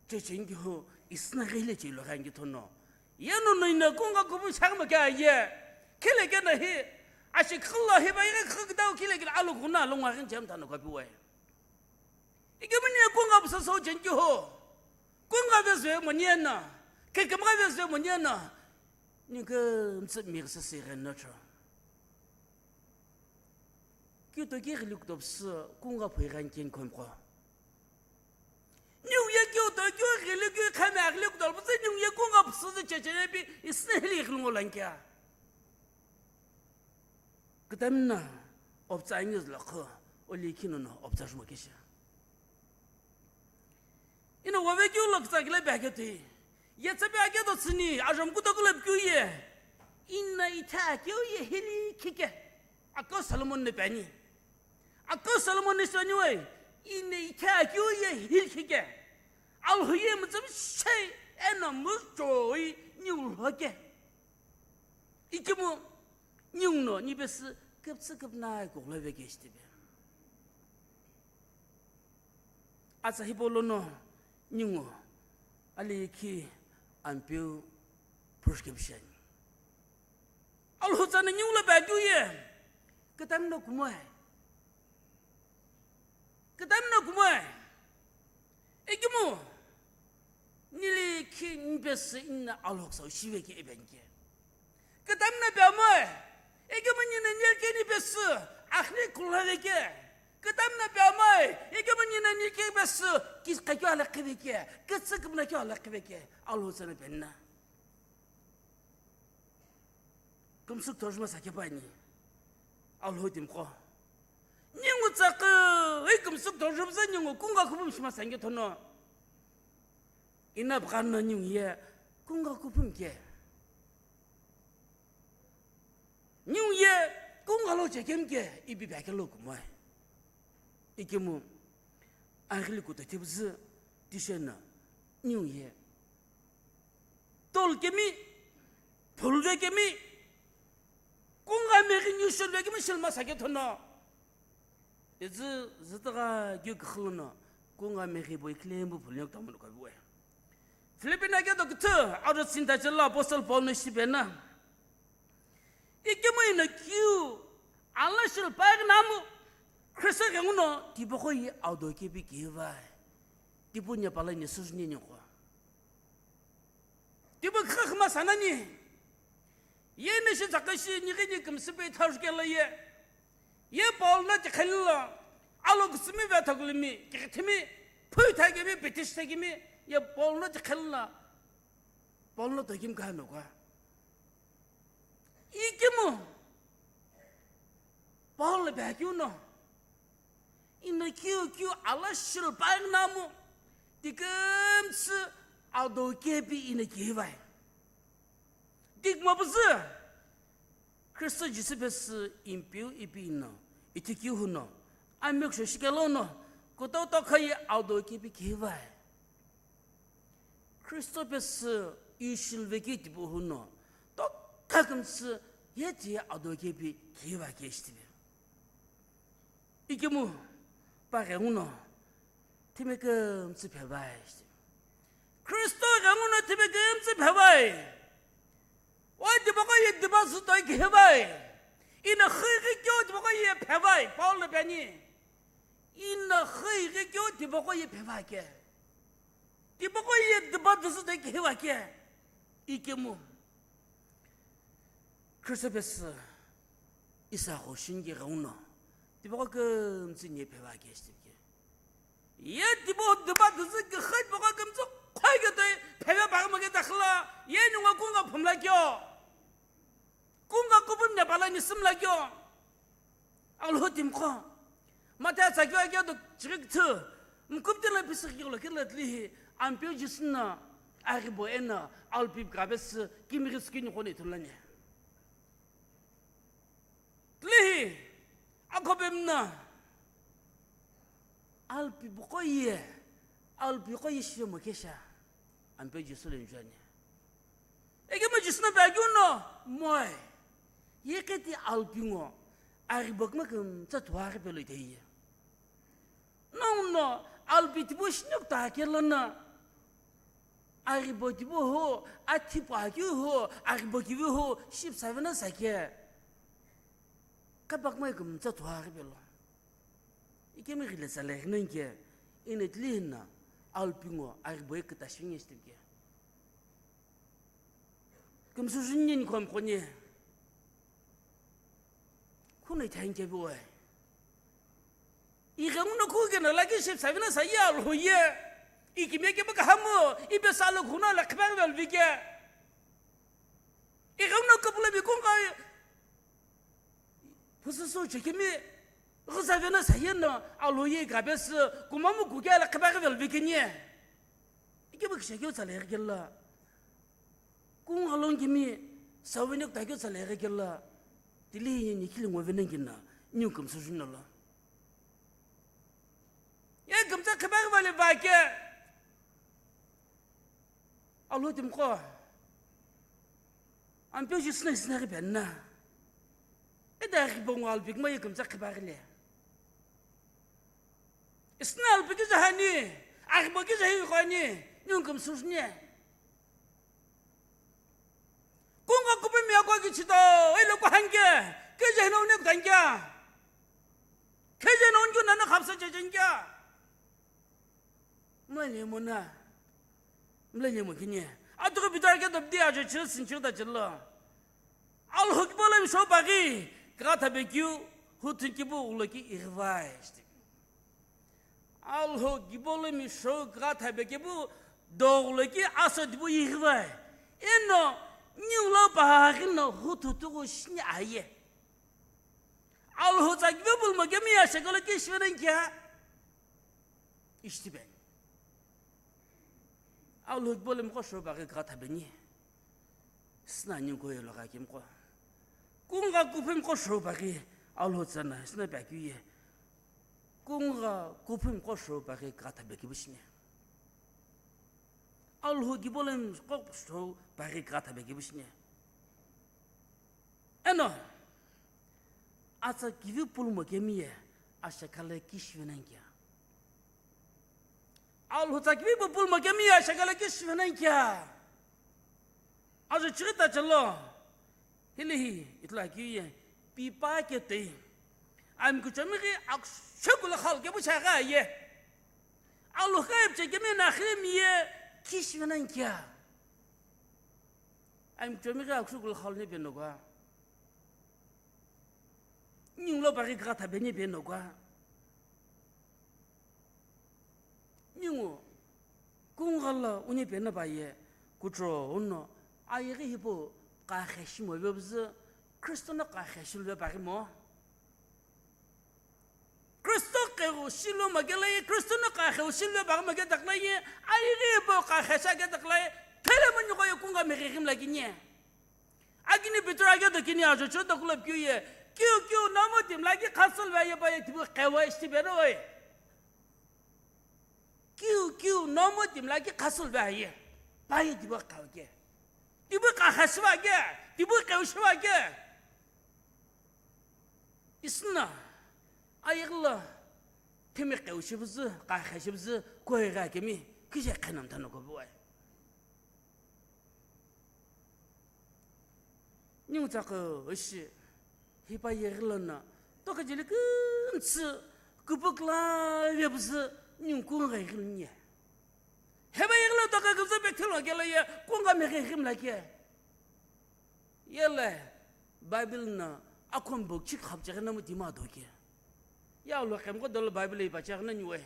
chechengi hu, isna ghile che lo ghangi thono. Ye no no ina kungha kubu changma kya ye. Khile kena hi, ashi khullo hi ba ye khugdau khile kena alu guna lo ngwa gin chem tano kapi we. Ikemuni kungha phusüsü chengi hu. Kungha vezwe monyena. Kekemgha vezwe monyena. Ningu kemtsü mi se se ghen no cho. Keu to keu ghili kutopusü kungha phui ghan ken khomqo. Ningu ye keu to keu ghili keu khami aghili kutopusü ningu ye kungha phusüsü chechene pi isna hili ghili ngo lan kya. Kutamna optsa angi zlo kho oli kino no optsa shmo kesha. Ino wove keu lo kutsa kile bag keu tui. Ye tsa bag keu to tsüni, ajam kuta kula keu ye. Ina itha keu ye hili khike. Ako Solomon ne pani. Ako Solomon ne sani we. Ina itha keu ye hili khike. Alhou ye mutsum shei eno muchoi ni ulhoke. Ikimu, ningu no, ni besi keptsi kepna kugla veke shtibe. Atsa hipau lono ningu ali khi Ampeu push kebishani. Alhou tsana ningu lo badu ye. Kutamna kumoe. Kutamna kumoe. Ikimu. Nili khi nipesi ina alhoksa shive ke ibenke. Kutamna byamoe. Ikimu nina nilke nipesi akhni kulave ke. Kutamna byamoe. Ikimu nina nilke besi kis kakyo ala khive ke. Kitsi kumna kyo ala khive ke. Alhou tsana benna. Kumsuk thojuma sakepani. Alhou timqo. Ningu tsaqi, ei kumsuk thojuma sa ningu kunga kupum shima sangke thono. Ina bghanna ningu ye kunga kupum ke. Ningu ye kunga lo chekem ke ipi bake lo kumai. Ikimu aghili kuta thibzi tishena ningu ye. Tol kemi, phulve kemi, kunga meghi niu shulve kemi shilma sake thono. Ezi zitagha gyu kkhuluno, kunga meghi bo iklembu phulnyok tamulu kabuwe. Philippine ke dokuthu, aro sinta chela Apostle Paul no shibena. Ikemu ino kiu, ala shil pagnamu, Kristo genguno, tibo ko yi audo kebi kivai. Tibo nya pala ni sujni ni kwa. Tibo kha khma sanani. Ye ne shi zakashi ni gini kumsipe tharu kela ye. Ye Paul no tikhello. Alo kusumi ve thaglimi. Kithimi. Phui thagimi, British thagimi. Ye Paul no tikhello. Paul no tagim ka no kwa. Ikemu. Paul be kyu no. Ina kiu kiu ala shil pagnamu, tikemtsi ado kepi ina kivai. Tikma buzi, Kristo Jisü pesi impiu ipi ino, itikiu huno, amiksho shikelo no, kuto tokhaye ado kepi kivai. Kristo pesi ishilveki tipu huno, tokha kümtsi yeti ado kepi kiva keshtibi. Ikemu pa ghenguno, thimekümtsi phevai shtibi. Kristo ghenguno thimekümtsi phevai. Wa dibako ye diba zuto kivai. Ina khighi kyo dibako ye phevai. Paul na bani. Ina khighi kyo dibako ye phevai ke. Dibako ye diba duzu de kihiwa ke. Ikemu. Kristo pesi isa ho shingi gauno. Dibako kümtsi nye phevai ke shtibi ke. Ye dibo diba duzu ke khit bako kümtsi khoi ke toi pheve bagma ke dakhla. Ye nunga kunga phumla kyo. Kunga palani sümla keu. Alhou timiqo. Mathayo tsakeu akeu do chighi küthü. Mkuptila pisüghikelo kela tilihi. Ampeu Jisü no aribo eno alpi kapesü kimighi sükini qo no ithulu ani. Tilihi. Akhopemi no. Alpi buqo ye. Alpi qo ye shive mo kesha. Ampeu Jisü lo injuani. Ikemu Jisü no pekeu no, moi. Ye keti alpi ngo, aribo kümtsü tuaghi pelo ithei ye. Nongu no, alpi tipau shinoku ta kelo no, aribo tipau ho, athipu akeu ho, aribo kivi ho, ship savena sake. Kapakma kümtsü tuaghi pelo. Ikemu ghile tsale ghinonike, ino tilihi no, alpi ngo, aribo ye küta shinge shitike. Kümsüzhuni ni khom khoni. Khunoi thanke bi wai. Ighenguno khukeno laki ship savena saye Alhou ye. Ikimiye keba kahamu, ibe salo khuno la khipaghi velvike. Ighenguno kapula bi kunga. Phususu chekemi, ghüzavena saye no, Alhou ye kapesü, kumamu kuke la khipaghi velvike ni. Ikemu kishakeu tsale ghi kela. Kunga longemi, savena kutakeu tsale ghi kela. Tilihi ni khili ngo vena ngina, niu kümsüzhuni lo. Ye kümtsü khipaghi vale vake. Alhou timiqo. Ampeu Jisü no isna ghi penna. Eda ghi bongo alpi kma ye kümtsü khipaghi le. Isna alpi kijaha ni, aribo kijaha iqo ani, niu kümsüzhuni. Kunga kupemi akwa kichito, ilo kuhanke, kejeno ne kutanke. Kejeno nju nana khapsa chechenke. Mlanyemo na. Mlanyemo kini. Atuku Peter ke dobdi ajo chil sinchil da chilo. Alhou kibolo misho paghi, kra thabe kiu, hutun kibu ulo ki irvai. Alhou kibolo misho kra thabe kibu, doglo ki asa dibu irvai. Eno, niu lo paghi no hutu tuku shini aye. Alhou tsa kibe bulmo kemi ya shekolo ki shivenen kia. Ishtiben. Alhou kibolo mqo shou paghi kra thabeni. Sna ningu yelo gha kimqo. Kunga kuphi mqo shou paghi Alhou tsana, sna pya kiu ye. Kunga kuphi mqo shou paghi kra thabe kibu shini. Alhou kibolo mqo shou paghi kra thabe kibu shini. Eno, atsa kivi pulmo kemi ye, ashekale ki shivenen kia. Alhou tsa kivi pulmo kemi ye, ashekale ki shivenen kia. Ajo chirita chelo, hili hi, itla ki ye, pipa ke tei. Ami kuchomighi akshoku lo khal ke bu chaga ye. Alhou khaip che kemi na khimi ye, ki shivenen kia. Ami kuchomighi akshoku lo khal ne peno kwa. Ningu lo paghi kra thabeni peno kwa. Ningu, kunga lo uni peno paye, kutro uno, ayeghi hipau kaghe shimo vebzü, Kristo no kaghe shilve paghi mo. Kristo keu shilo makela ye, Kristo no kaghe shilve paghi make takla ye, ayeghi hipau kaghe sha ke takla ye, thele mo ningu ye kunga meghi ghim lakini. Akini Peter ake do kini ajo cho do kulop kiu ye. Kiu kiu nomu timla ki khasul ve ye pa ye tibu khewe ishi beno oi. Kiu kiu nomu timla ki khasul ve ye. Pa ye tibu khaw ke. Tibu kha khashiva ke. Tibu khew shiva ke. Isna. Ayigla. Timi khew shibuzu, kha khashibuzu, koi ga kemi. Kije khanam thano ko buai. Ningu tsaqo ishi, hipa yeghi lono, toka jeli kümtsü, kupukla vepüzü, ningu kunga yeghi lono ye. Hipa yeghi lo toka kümtsü pekthilo kelo ye, kunga meghi yeghi mla ke. Yele, Bible no, akhombo chik khapcheghi namu dima do ke. Ya lo kemko dolo Bible ipacheghi nani we.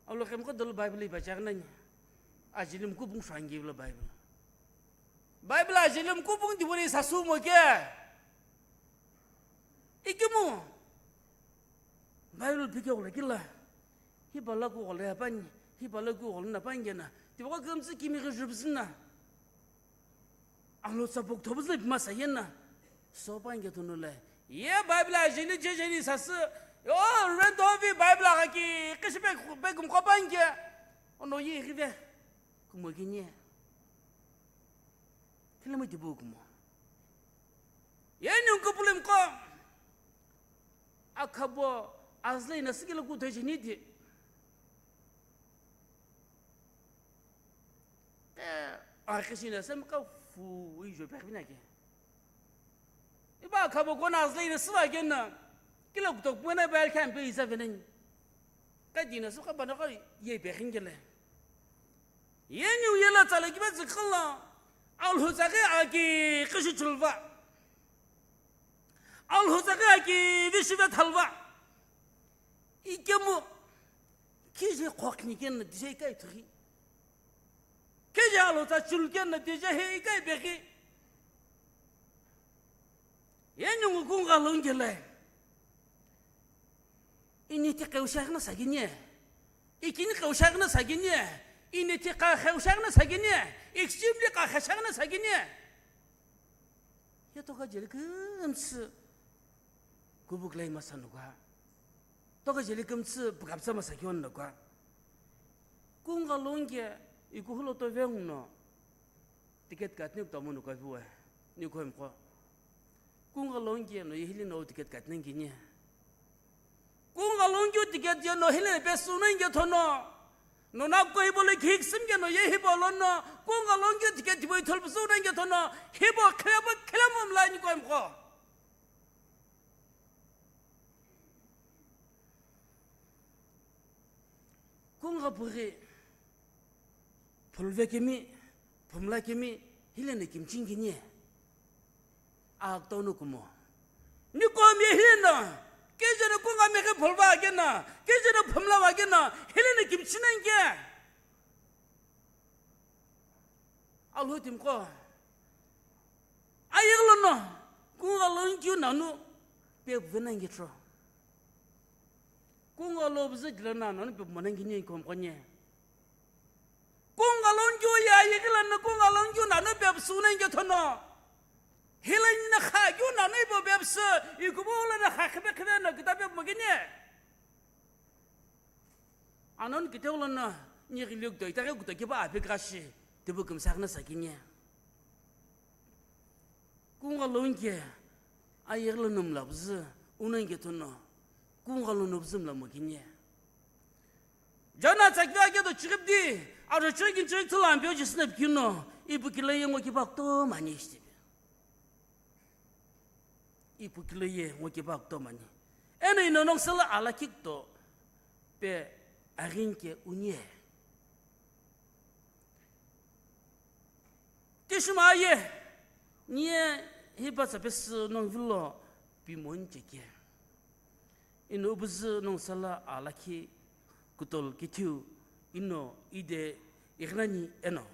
Alo kemko dolo Bible ipacheghi nani. Ajili mkubung shwangi lo Bible. Bible ajeli mkupung tipuni sasumo ke. Ikimu. Bible phike gholo kila. Hipa la kugholo yapani, hipa la kugholo napani kena. Tipaqo kümtsü kimi ghi jupsina. Alhutsa pok thobuzü pima sayena. Sopa nge thunule. Ye Bible ajeli jejeli sasü. Yo, rent ovi Bible agaki, kishi pe, pe kumkopa nge. Ono ye ghive. Kumo gini. Kila mo tibu kumo. Ye nyung kupulem ko. Akhabo azlei na sikila ku thoi jeni di. Eh, akishina sem ka fu ijo pe bina ke. Iba akhabo kona azlei na siva ke na. Kila kutok puna ba khan pe isa venen. Ka dina su ka bana ka ye pe khingele. Ye nyu ye la tsala kiba zikhala. Alhutsa ke aki kishi chulva. Alhutsa ke aki vishiva thalva. Ikemu kije khokni ken na dije kai thri. Kije alhutsa chul ken na dije he kai beki. Ye nyungu kunga longele. Ini ti keushagna sagini. Ikini keushagna sagini. Ini ti ka keushagna sagini. Ikshimli ka khashagna sagini. Ye toka jeli kümtsü kubuklai masa nukwa. Toka jeli kümtsü pukapsa masa kion nukwa. Kunga longke ikuhulo to vengno. Ticket katni kutomo nukwa viwe. Ni koimko. Kunga longke no yehili no ticket katni ngini. Kunga longkeu ticket ye no hile pe suna nge thono. No na koi bole khik sim ke no ye hi bolo no. Kunga longkeu ticket tibo ithol suna nge thono. Hibo khebo khela mum la ni koim ko. Kunga puri. Phulve kemi, phumla kemi, hile ne kimching kini. Ak tonu kumo. Ni komi hile na. Kejana kunga meke phulva kena. Kejana phumla wa kena. Hile ne kimchinang ke. Alhutim ko. Ayeglo no. Kunga longkeu nanu. Pe venang ke tro. Kunga lo bzü dilo na nanu pe monang kini kom konye. Kunga longkeu ya yegila na kunga longkeu nanu pe suna nge thono. Hilan na kha kyu nanu ibo bebsü, ikubo la na kha khibe khibe na kita beb magini. Anon kitew la na ni giliuk doi ta kuto kiba ape kashi, tibu kimsak na sakini. Kunga longke, ayegla numla bzü, unang ke thono. Kunga lo nubzü mla magini. Jona tsakivea ke do chiripdi, aro chirigin chirik thulu ampeu jisüna pikino, ipu kilo ye ngo kiba kuto mani ishtibi. Ipu kilo ye ngo kiba kuto mani. Eno ino nongsala ala kikto, pe aghin ke unie. Tishima ye, nie hipa tsa pesü nong vilo pimon cheke. Ino ubuzü nong sala alakhi kutol kithiu ino ide ighnani eno.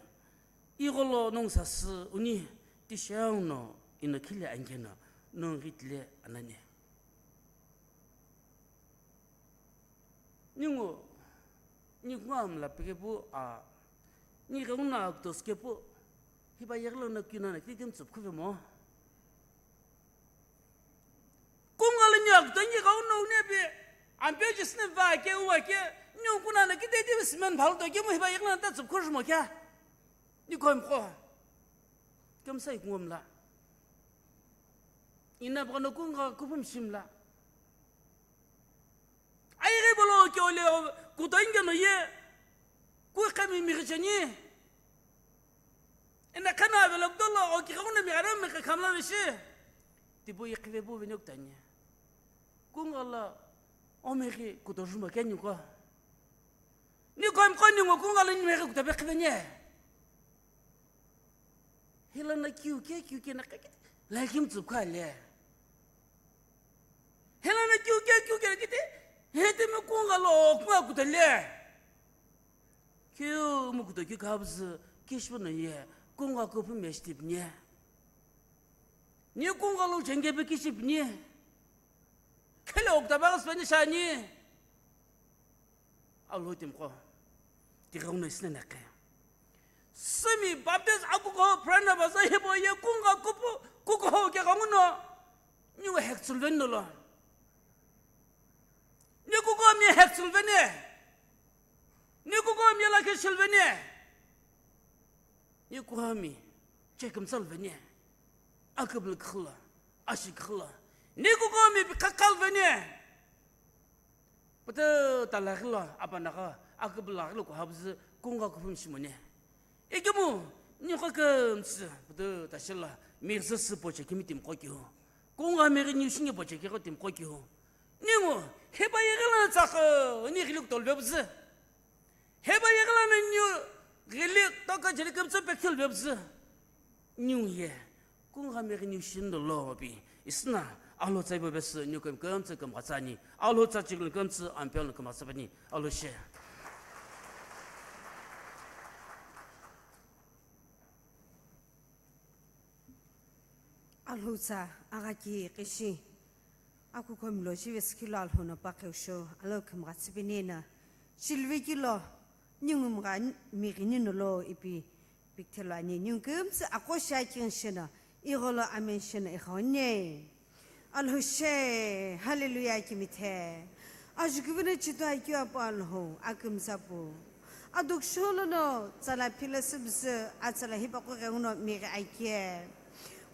Igolo nong sasü uni tishau no ino khile angeno nong ghitle anane. Ningu, ni kunga mla pekepu a, ni kunga kutos kepu, hipa yeglo na kina na kitim tsup khuve mo. Kunga le ni akuta ni kau no ne pe, ampe jisne va ke uwa ke, ni kuna na kite di simen phal to ke mo hipa yeglo na ta tsup khush mo kya? Ni koim ko. Kem sai kungom la. Ina pa no kunga kupum shim la. Ai ghai bolo ke ole kuto inge no ye. Ku khami mi ghijeni. Ina khana velo dolo o ki khona mi ara mi khamla shi. Tibo ye khive bu venok tanya. Kunga la o mi ghi kuto juma ke ni ko. Ni ko mi ko ni ngo kunga la ni mi ghi kuto be khive nye. Hilana kiu ke, kiu ke na kake, la kim tsup kha le. Hilana kiu ke, kiu ke kite, hete me kunga lo, kunga kuta le. Kiu mu kuta ki kabz, kishbu na ye, Kungha kuphu meshitipni. Ni kungha lo chengebe kishipni. Khele okta bagas pani shani. Alhou timiqo. Tighenguno isna nakhe. Simi Baptist akuko prana baza hebo ye kungha kuphu kuko ho ke ganguno. Ni heksul venno lo. Ni kuko mi heksul vene. Ni kuko mi la kishil vene. Ni kuhami, chekimtsal vene. Akibul khla, ashik khla. Ni kukomi bikakal vene. Pata talakhilo, apanaga, akibul lakhilo kuhabzi, kungha kuphu mishimone. Ikimu, ni kokemtsi, pata tashila, mirza sipo chekimi timiqo kiho. Kungha miri ni ushingi po chekiro timiqo kiho. Ningu, heba yegila tsakho, ni ghili kutol vebzi. Heba yegila na niu ghili toka jeli kemtsa pekthil vebzi. Niu ye, kungha meri niu shindo lo pi. Isna, Alhou tsai bo besi niu kem kemtsa kemghatsani. Alhou tsa chigil kemtsa ampel kemghatsapani. Alhou she. Alhou tsa, agha ki kishi. Akuko milo shive sikilo Alhou no pakeu sho, Alhou kemghatsipeni na. Shilve kilo, ningu mga mighini no lo ipi pikthelo ani, ningu kemtsi ako sha kin shena, igholo amen shena ighone. Alhou she, hallelujah kimithe. Ajukuvena chito akio apo Alhou, akimtsapu. Aduksho lono, tsala phila sibsi, atsala hipaqo ghenguno mighi akie.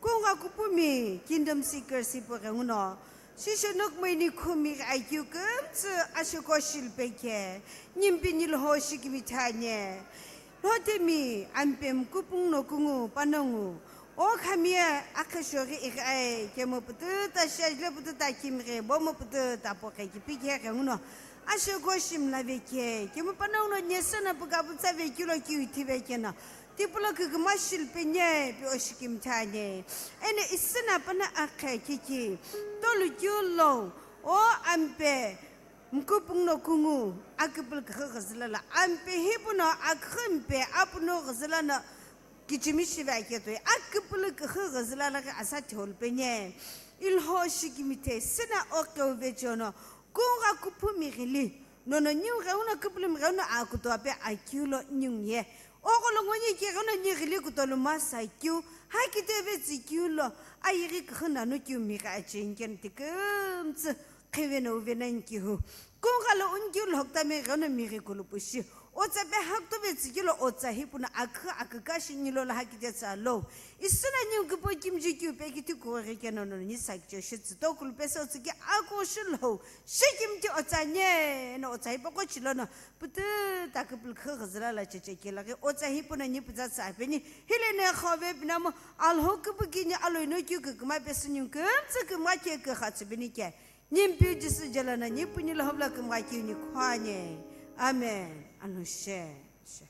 Kungha kupumi, Kingdom Seekers ipu ghenguno. Shisho nokmoi ni khumi ghi aikiu kümtsü asheko shilpekhe, nimpi nilho shikimithane. Lhotemi, ampe mkupung no kungu, panongu. O khamiye, akhesho ghi ighi ai, kemu pututa shajle pututa kimghi, bomu pututa pokhe kipikhe ghenguno. Asheko shimlavekhe, kemu panongu no nyesena puka putsa vekilo kiu thivekhe no. Tipulo küküma shilpeni, pi oshikimthani. Eno isina pana akhe kiki. Tolu kilo, o ampe, mkupung no kungu, aküpülü küxü ghüzüla la. Ampe hipu no akhümpe, apu no ghüzüla no, kichimi shive aketoi. Aküpülü küxü ghüzüla la ghi asa thiolpeni. Ilho shikimithe, sina o keuvechono, kungha kuphu mighili. Nono niu ghenguno küpülü migheuno akutope akilo niu ye. Ogholo ngo ni kighenguno ni ghili kutolu masa kiu, hakite vetsü kiu lo, ayeghi küxü nanu kiu migha achenikeno tikümtsü, qhive no uve nani kihu. Kungha lo unkiu lhokta migheuno mighi kulupushi. Otsa pe hakto vetsü kiu lo otsa hipu no aküxü akükashi nilo lo hakite tsa lo. Isina niu küpo kimji kiu pe kithi kughekeno no ni sakiche shitsü to kulupe sotsu ki ako shilho. Shikimthi otsa nye, no otsa hipaqo chilono. Pututa küpülü küxü ghüzüla la cheche kela ghi, otsa hipu no ni puza tsa peni, hile ne khove pinamu, Alho küpükini aloino kiu küküma pesü niu kümtsü kümgha ke kükha tsüpeni ke. Nimpi Jisü jela na nipu nilho vla kümgha kiu ni khwane. Amen. Anu she, she.